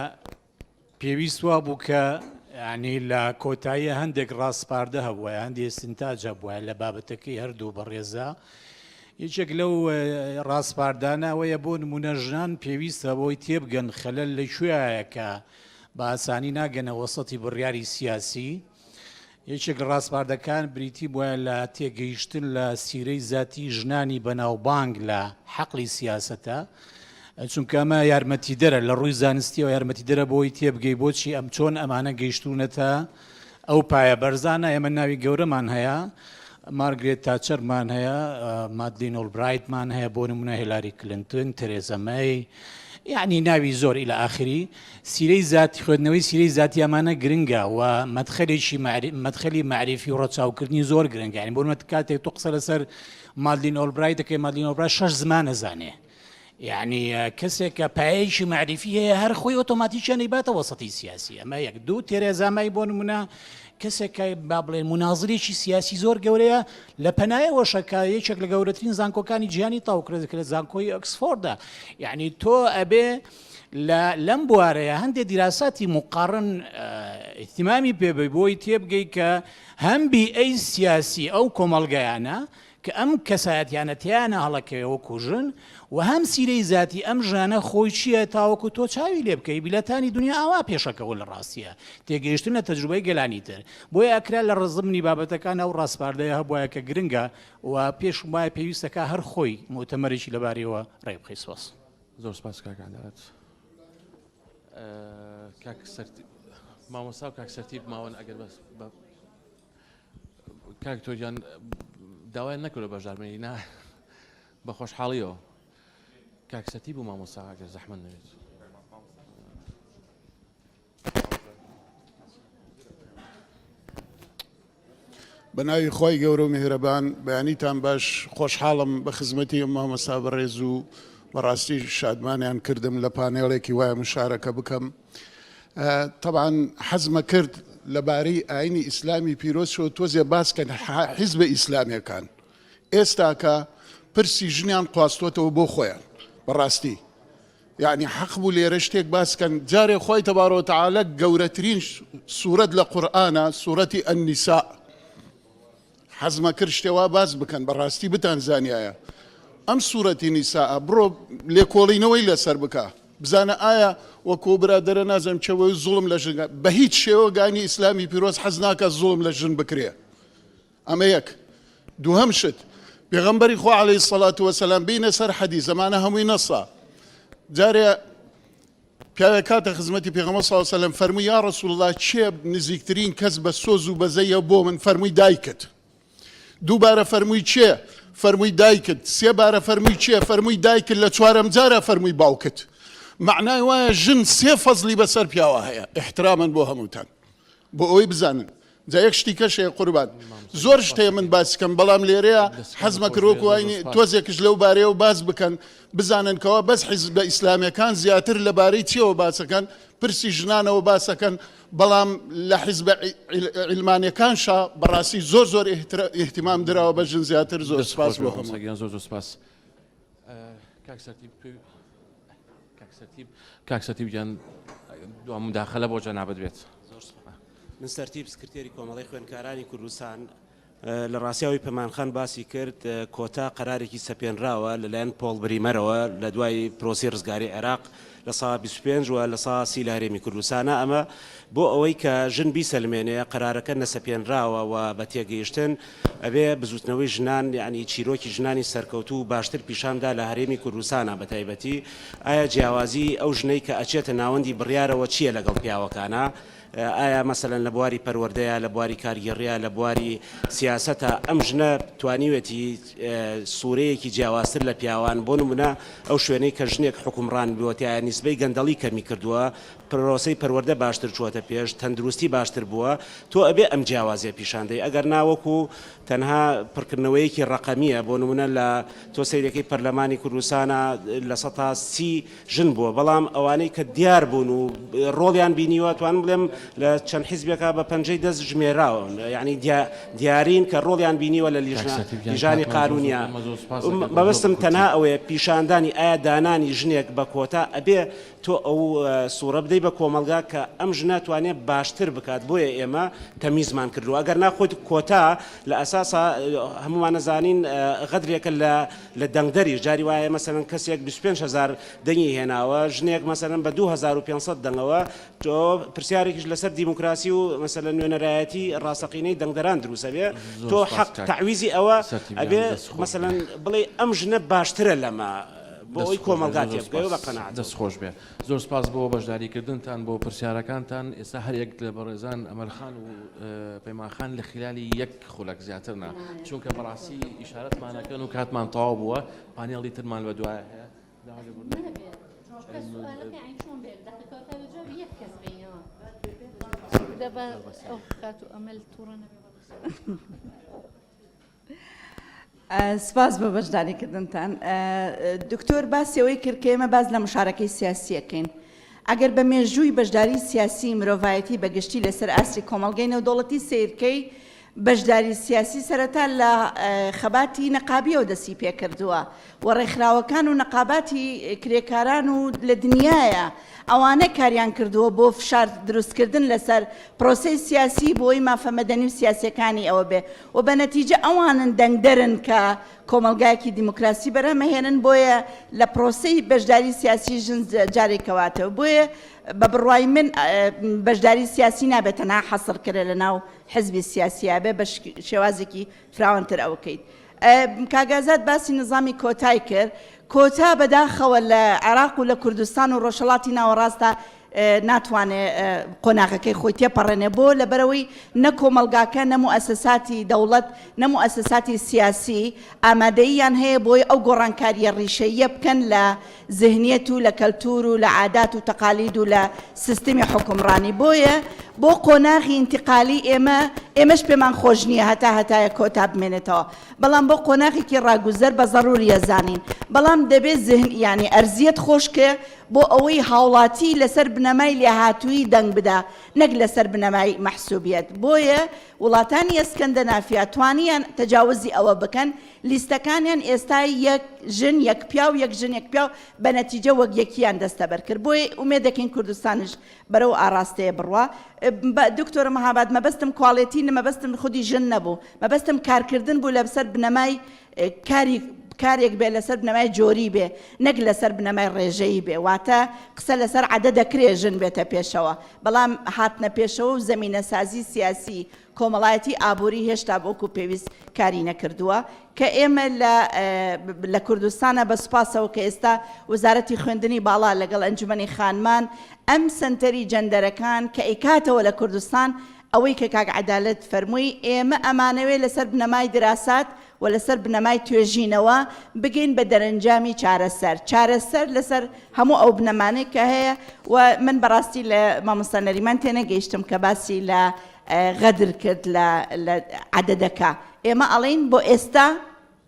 پێویست وابوو کە ینی لە کۆتایی هەندێک ڕاسپاردە هەبووە هەندێک استنتاج هەبووە لە بابەتەکەی هەردوو بەڕێزە یەکێک لەو ڕاسپاردانە ئەوەیە بۆ نموونە ژنان پێویستە بۆی تێبگەن خەلەل لە کوێیە کە بە ئاسانی ناگەنە وەسەتی بڕیاری سیاسی. یەکێک لە ڕاسپاردەکان بریتی بووە لە تێگەیشتن لە سیرەی زاتی ژنانی بەناوبانگ لە حەقلی سیاسەتە چونکە ئەمە یارمەتیدەرە لە ڕووی زانستیەوە یارمەتیدەرە بۆی تێبگەی بۆچی ئەم چۆن ئەمانە گەیشتوونەتە ئەو پایە بەرزانە ئێمە ناوی گەورەمان هەیە، مارگرێت تاچەرمان هەیە، مادلین ئۆڵبرایتمان هەیە، بۆ نمونە هێلاری کلنتن، تێرێزا مەی، یعنی ناوی زۆر ئیلە ئاخری. سیرەی زاتی، خوێندنەوەی سیرەی زاتی ئەمانە گرنگە و مەدخەلێکی مەدخەلی مەعریفی و ڕەچاوکردنی زۆر گرنگە. یعنی بۆ نمونە کاتێک تۆ قسە لەسەر مادلین ئۆڵبرایت دەکەی، مادلین ئۆڵبرایت شەش زمان ئەزانێ. یەعنی کەسێک کە پایەیەکی مەعریفی هەیە هەر خۆی ئۆتۆماتیکیان ئەیباتە وەسەتی سیاسی ئەمە یەک دوو تێرێزا مای بۆ نمونە. کەسێک کە با بڵێن مونازرێکی سیاسی زۆر گەورەیە لە پەنایەوەشە کە یەکێک لە گەورەترین زانکۆکانی جیهانی تاوکرێت کە لە زانکۆی ئۆکسفۆردە یعنی تۆ ئەبێ لە لەم بوارەیە هەندێک دیراساتی مقارن اهتمامی پێ بەی بۆی تێبگەی کە هەم بیئەی سیاسی ئەو کۆمەڵگەیانە کە ئەم کەسایەتیانە تیایانە هەڵەکەوێ وەکو ژن و هەم سیرەی زاتی ئەم ژنانە خۆی چییە تاوەکو تۆ چاوی لێ بکەی میللەتانی دنیا ئاوا پێشەکەون لە ڕاستیە تێگەیشتن لە تەجروبەی گەلانی تر بۆیە ئەکرا لە ڕزمنی بابەتەکان ئەو ڕاسپاردەیە هەبوایە کە گرنگە و پێشم وایە پێویستەکا هەر خۆی موئتەمەرێکی لەبارەیەوە ڕێکبخەی سپاس. زۆر سپاس کاک عەدالەت. کاک سەرتیپ مامۆستا و کاک سەرتیپ ماون ئەگەر بەس بە کاک تۆ گیان داوایان نەکردو بەشدار بن نا بە خۆشحاڵیەوە کاک سەرتیپ و مامۆستا ئەگەر زەحمەت نەبێت. بە ناوی خوای گەورە و میهرەبان بەیانیتان باش خۆشحاڵم بە خزمەتی ئەم مامۆستا بەڕێز و بەڕاستی شادمانیان کردم لە پانێڵێکی وایە مشارەکە بکەم تەبعەن حەزمە کرد لەبارەی ئاینی ئیسلامی پیرۆز شەوە تۆزێ باس کەن حیزبە ئیسلامیەکان ئێستاکە پرسی ژنیان قواستۆتەوە بۆ خۆیان بەڕاستی یعنی حەق بوو لێرە شتێک باس کەن جارێ خوای تبارک و تعالی گەورەترین سورەت لە قورئانە سورەتی النساء حەزمە کرد شتێ وا باس بکەن بەڕاستی بتان زانیایە ئەم سورەتی نیساء بڕۆ لێکۆڵینەوەی لەسەر بکە بزانە ئایا وەکۆ برادەرە نازم چەوەی زوڵم لە ژن بە هیچ شێوە گانی ئیسلامی پیرۆز حەز ناکە زوڵم لە ژن بکرێ ئەمە یەک دووهەم شت پێغەمبەری خوا علیە الصلوة والسلام بینە سەر حەدیس ئەمانە هەمووی نەسە جارێ پیاوێک کاتە خزمەتی پێغەمبەر صلی الله علیه وسلم فەرمووی یا رسول الله کێ نزیکترین کەس بە سۆز و بەزەیە بۆ من فەرمووی دایکت دووبارە فەرمووی کێ فەرمووی دایکت سێ بارە فەرمووی کێ فەرمووی دایکت لە چوارەم جارە فەرمووی باوکت معنای وایە ژن سێ فەزلی بەسەر پیاوە هەیە احتراما بۆ هەمووتان بۆ ئەوەی بزانن جا یەک شتی کەش هەیە قوربان زۆر شت هەیە من باسی کەم بەڵام لێرەیە حەزمە کرد وەکو ئاینی تۆزێکش لەو بارەیەوە باس بکەن بزانن کەوا بەس حیزبە ئیسلامیەکان زیاتر لەبارەی چیەوە باسەکەن پرسی ژنانەوە باسەکەن بەڵام لە حیزبە عیلمانیەکانشا بەڕاستی زۆر زۆر ئیهتیمام دراوە بە ژن زیاتر زۆر سپاس بۆ هەموو. زۆر زۆر سپاس کاک سەرتیپ کاک سەرتیپ کاک سەرتیپ گیان دوا مداخلە بۆ جەنابت بێت. زۆر سوپاس. من سەرتیپ سکرتێری کۆمەڵەی خوێندکارانی کوردستان لە ڕاستیاوی پەیمان خان باسی کرد کۆتا قەرارێکی سەپێنراوە لەلایەن پۆڵ بریمەرەوە لە دوای پرۆسی ڕزگاری عێراق لە سا 25 و لە سا سی لە هەرێمی کوردستانە ئەمە بۆ ئەوەی کە ژن بیسەلمێنێ قەرارەکە نەسەپێنراوە و بە تێگەیشتن ئەبێ بزوتنەوەی ژنان یەعنی چیرۆکی ژنانی سەرکەوتوو باشتر پیشان بدا لە هەرێمی کوردستانا بە تایبەتی ئایا جیاوازی ئەو ژنەی کە ئەچێتە ناوەندی بڕیارەوە چیە لەگەڵ پیاوەکانا ئایا مەسەلەن لە بواری پەروەردەیا لە بواری کارگێڕیا لە بواری سیاسەتا ئەم ژنە توانیوێتی سورەیەکی جیاوازتر لە پیاوان بۆ نمونە ئەو شوێنەی کە ژنێک حوکمڕان بووە تیایا نیسبەی گەندەڵی کەمی کردووە پرۆسەی پەروەردە باشتر چووەتە پێش، تەندروستی باشتر بووە، تۆ ئەبێ ئەم جیاوازیە پیشان دەی، ئەگەر نا وەکو تەنها پڕکردنەوەیەکی ڕەقەمیە، بۆ نمونە لە تۆ سەیرەکەی پەرلەمانی کوردستانا 30% ژن بووە، بەڵام ئەوانەی کە دیار بوون و ڕۆڵیان بینیوە توانم بڵێم لە چەند حیزبێکا بە پەنجەی دەست ژمێراون، یانی دیارین کە ڕۆڵیان بینیوە لە لیژنە لیژانی قانونیا، مەبەستم تەنها ئەوەیە پیشاندانی ئایا دانانی ژنێک بە کۆتا ئەبێ تۆ ئەو سوڕە بدەی بە کۆمەڵگا کە ئەم ژنە توانێ باشتر بکات بۆیە ئێمە تەمیزمان کردووە ئەگەر نا خۆت کۆتا لە ئەساسا هەمومان نەزانین غەدرێکە لە لە دەنگدەریش جاری وایە مەسەلەن کەسێک 25 هزار دەنگی هێناوە ژنێک مەسەلەن بە 2500 دەنگەوە تۆ پرسیارێکیش لەسەر دیموکراسی و مەسەلەن نوێنەرایەتی ڕاستەقینەی دەنگدەران دروست ئەبێ تۆ حەق تەعویزی ئەوە ئەبێ مەسەلەن بڵێ ئەم ژنە باشترە لەمە بۆ ئەوەی کۆمەڵگا تێبگەی و بە قەناعەت. دەست خۆش بێ. زۆر سپاس بۆ بەشداری کردنتان بۆ پرسیارەکانتان. ئێستا هەر یەک لە بەڕێزان ئەمەل خان و پەیمان خان لە خلالی یەک خولەک زیاتر نا چونکە بەڕاستی ئیشارەتمان ئەکەن و کاتمان تەواو بووە پانێڵی ترمان بە دوایە هەیە. داوا لێبوردن. سپاس بۆ بەشداریکردنتان. دکتۆر باسی ئەوەی کرد کە ئێمە باس لە مشارەکەی سیاسیەکەین. ئەگەر بە مێژووی بەشداری سیاسی مرۆڤایەتی بە گشتی لەسەر ئاستی کۆمەڵگەی نێودەوڵەتی سەیر کەی، بەشداری سیاسی سەرەتا لە خەباتی نەقابیەوە دەستی پێکردووە و ڕێکخراوەکان و نەقاباتی کرێکاران و لە دنیایە ئەوانە کاریان کردووە بۆ فشار دروستکردن لەسەر پرۆسەی سیاسی بۆی مافە مەدەنی و سیاسیەکانی ئەوە بێ و بە نەتیجە ئەوانن دەنگدەرن کە کۆمەڵگایەکی دیموکراسی بەرهەمەهێنن بۆیە لە پرۆسەی بەشداری سیاسی ژن جارێک کەواتەوە بۆیە بە بڕوای من بەشداری سیاسی نابێت تەنها حەسڕ کرێ لە ناو حزبی سیاسییا بێ بە شێوازێکی فراوانتر ئەوە کەیت. کاک ئازاد باسی نظامی کۆتای کرد، کۆتا بەداخەوە لە عێراق و لە کوردستان و ڕۆژهەڵاتی ناوەڕاستدا ناتوانێ قۆناغەکەی خۆی تێپەڕێنێ بۆ لەبەرئەوەی نە کۆمەڵگاکە نە موئەسەساتی دەوڵەت نە موئەسەساتی سیاسی ئامادەییان هەیە بۆی ئەو گۆڕانکارییە ڕیشەییە بکەن لە زهنیەت و لە کەلتور و لە عادات و تەقالید و لە سیستمی حوکمڕانی بۆیە بۆ قۆناغی ئینتقالی ئێمە ئێمەش پێمان خۆش نییە هەتا هەتایە کۆتا بمێنێتەوە بەڵام بۆ قۆناغێکی ڕاگوزەر بە زەڕوری ئەزانین بەڵام دەبێ زهن یانی ئەرزیەت خۆش کێ بۆ ئەوەی هاوڵاتی لەسەر بنەمای لێهاتوویی دەنگ بدا نەک لەسەر بنەمای مەحسوبیەت بۆیە وڵاتانی ئەسکەندەنافیا توانیان تەجاوزی ئەوە بکەن لیستەکانیان ئێستا یەک ژن یەک پیاو یەک ژن یەک پیاو بە نەتیجە وەک یەکیان دەستەبەر کرد بۆیە ئومێد دەکەین کوردستانیش بەرەو ئاڕاستەیە بڕوا دکتۆرە مەهاباد مەبەستم کواڵێتی نە مەبەستم خودی ژن نەبوو مەبەستم کارکردن بوو لەسەر بنەمای کاری کارێک بێ لەسەر بنەمای جۆری بێ نەک لەسەر بنەمای ڕێژەیی بێ واتە قسە لەسەر عەدە دەکرێ ژن بێتە پێشەوە بەڵام هاتنە پێشەوە و زەمینەسازی سیاسی کۆمەڵایەتی ئابووری هێشتا وەکو پێویست کاری نەکردووە کە ئێمە لە لە کوردستانە بە سوپاسەوە کە ئێستا وەزارەتی خوێندنی باڵا لەگەڵ ئەنجومەنی خانمان ئەم سەنتەری جەندەرەکان کە ئەیکاتەوە لە کوردستان ئەوەی کە کاک عەدالەت فەرمووی ئێمە ئەمانەوێ لەسەر بنەمای دراسات و لەسەر بنەمای توێژینەوە بگەین بە دەرەنجامی چارەسەر چارەسەر لەسەر هەموو ئەو بنەمانەی کە هەیە و من بەڕاستی لە مامۆستا نەریمان تێنەگەیشتم کە باسی لە غەدر کرد لە لە عەدەدەکە ئێمە ئەڵێین بۆ ئێستا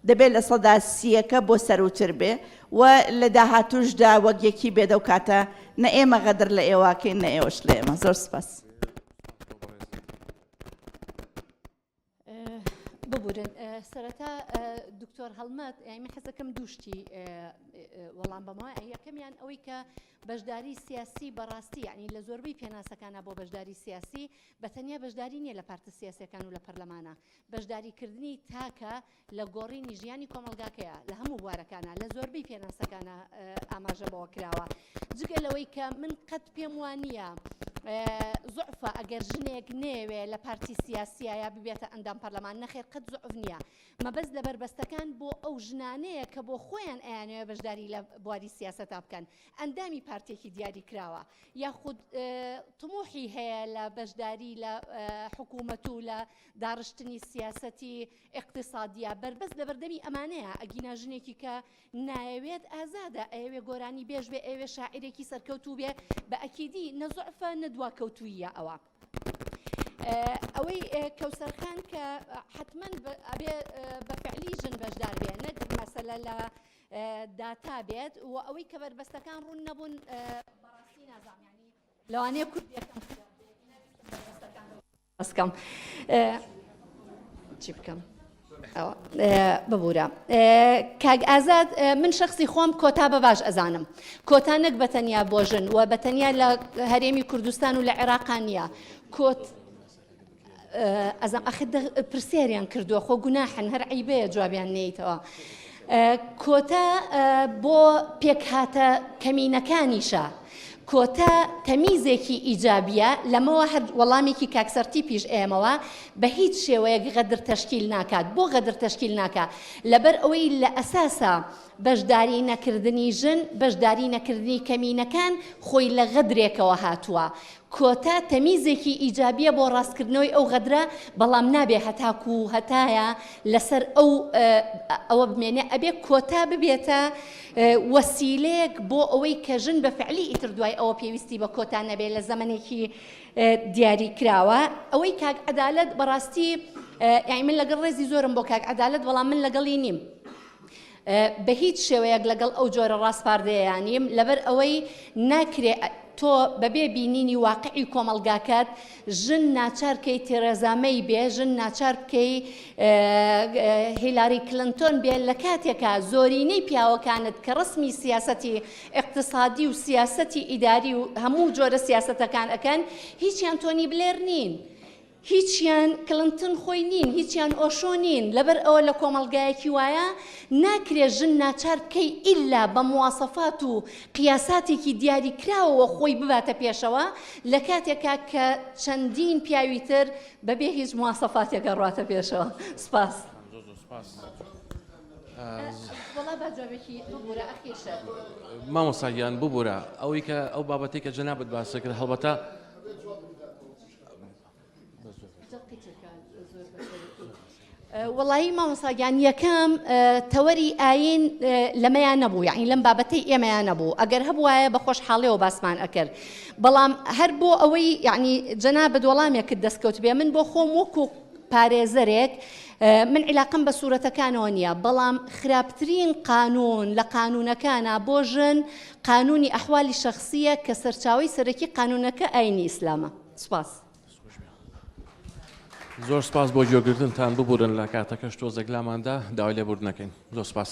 دەبێت لە سەدا سییەکە بۆ سەرووتر بێ و لە داهاتووشدا وەک یەکی بێت ئەو کاتە نە ئێمە غەدر لە ئێوە ئەکەین نە ئێوەش لە ئێمە زۆر سپاس. ببورن سەرەتا دکتۆر هەڵمەت یانی من حەزەکەم دوو شتی وەڵام بەمەوە یەکەمیان ئەوەی کە بەشداری سیاسی بەڕاستی یعنی لە زۆربەی پێناسەکانە بۆ بەشداری سیاسی بە تەنیا بەشداری نییە لە پارتە سیاسەکان و لە پەرلەمانە بەشداریکردنی تاکە لە گۆڕینی ژیانی کۆمەڵگاکەیە لە هەموو بوارەکانە لە زۆربەی پێناسەکانە ئاماژە بەوە کراوە جگە لەوەی کە من قەت پێم وانییە زوعفە ئەگەر ژنێک نەیەوێ لە پارتی سیاسیە یا ببێتە ئەندام پەرلەمان نەخێر قەت زوعف نییە مەبەست لە بەربەستەکان بۆ ئەو ژنانەیە کە بۆ خۆیان ئەیانەوێ بەشداری لە بواری سیاسەتا بکەن ئەندامی پارتێکی دیاری کراوە یاخود تموحی هەیە لە بەشداری لە حکوومەت و لە داڕشتنی سیاسەتی ئیقتیسادیە بەربەست لەبەردەمی ئەمانەیە ئەگینا ژنێکی کە نایەوێت ئازادە ئەیەوێ گۆرانی بێژ بێ ئەیەوێ شاعیرێکی سەرکەوتوو بێ بە ئەکیدی نە زوعفە نە دواکەوتوویە ئەوە ئەوەی کەوسەرخان کە حتمما ئەبێ بە فعلی ژن بەشدار بێ نەک مەسەلە لە داتا بێت و ئەوەی کە بەربەستەکان ڕوون نەبوون بەڕاستی نازانم یعنی لەوانەیە کوردیەکەم بکەم چی بکەم ببوورە کاک ئازاد من شخصی خۆم کۆتا بە باش ئەزانم کۆتا نەک بە تەنیا بۆ ژن و بە تەنیا لە هەرێمی کوردستان و لە عێراقا نییە کۆت ئەزام ئەخر پرسیاریان کردووە خۆ گوناحن هەر عیبەیە جوابیان نەیتەوە. کۆتا بۆ پێکهاتە کەمینەکانیشە کۆتا تەمیزێکی ئیجابیە لەمەوە هەر وەڵامێکی کاک سەرتیپیش ئێمەوە بە هیچ شێوەیەک غەدر تەشکیل ناکات بۆ غەدر تەشکیل ناکا لەبەر ئەوەی لە ئەساسا بەشداری نەکردنی ژن بەشداری نەکردنی کەمینەکان خۆی لە غەدرێکەوە هاتووە کۆتا تەمیزێکی ئیجابیە بۆ ڕاستکردنەوەی ئەو غەدرە، بەڵام نابێ هەتاکو هەتایە لەسەر ئەو ئەوە بمێنێ، ئەبێ کۆتا ببێتە وەسیلەیەک بۆ ئەوەی کە ژن بە فعلی ئیتر دوای ئەوە پێویستی بە کۆتا نەبێ لە زەمەنێکی دیاری کراوە. ئەوەی کاک عەدالەت بەڕاستی یانی من لەگەڵ ڕێزی زۆرم بۆ کاک عەدالەت بەڵام من لەگەڵی نیم. بە هیچ شێوەیەک لەگەڵ ئەو جۆرە ڕاسپاردەیەیا نیم، لەبەر ئەوەی ناکرێ تۆ بەبێ بینینی واقعی کۆمەڵگاکەت ژن ناچار کەی تێرێزا مەی بێ، ژن ناچار بکەی هیلاری کلنتۆن بێ، لە کاتێکا زۆرینەی پیاوەکانت کە ڕەسمی سیاسەتی ئیقتسادی و سیاسەتی ئیداری و هەموو جۆرە سیاسەتەکان ئەکەن هیچیان تۆنی بلێر نین. هیچیان کلنتن خۆی نین، هیچیان ئۆشۆ نین، لەبەر ئەوە لە کۆمەڵگایەکی وایە ناکرێ ژن ناچار بکەی ئیلا بە مواسەفات و قیاساتێکی دیاری کراوەوە خۆی بباتە پێشەوە لە کاتێکا کە چەندین پیاوی تر بە بێ هیچ مواسەفاتێک ئەڕواتە پێشەوە. سپاس. زۆر زۆر سپاس. وەڵا با جوابێکی ببورە ئەخیر شت. مامۆستا گیان ببورە ئەوەی کە ئەو بابەتەی کە جەنابت باست کرد هەڵبەتە وەڵایی مامۆستا گیان یەکەم تەوەری ئاین لەمەیان نەبوو یعنی لەم بابەتەی ئێمەیان نەبوو ئەگەر هەبوایە بە خۆشحاڵیەوە باسمان ئەکرد بەڵام هەر بۆ ئەوەی یعنی جەنابت وەڵامێکت دەستکەوت بێ من بۆ خۆم وەکو پارێزەرێک من عیلاقەم بە سوورەتەکانەوە نییە بەڵام خراپترین قانون لە قانونەکانە بۆ ژن قانونی ئەحوالی شەخسییە کە سەرچاوەی سەرەکی قانونەکە ئاینی ئیسلامە. سوپاس. زۆر سپاس بۆ گوێگرتنتان ببورن لە کاتەکەش تۆزێک لاماندا داوای لێبوردن ئەکەین زۆر سپاس.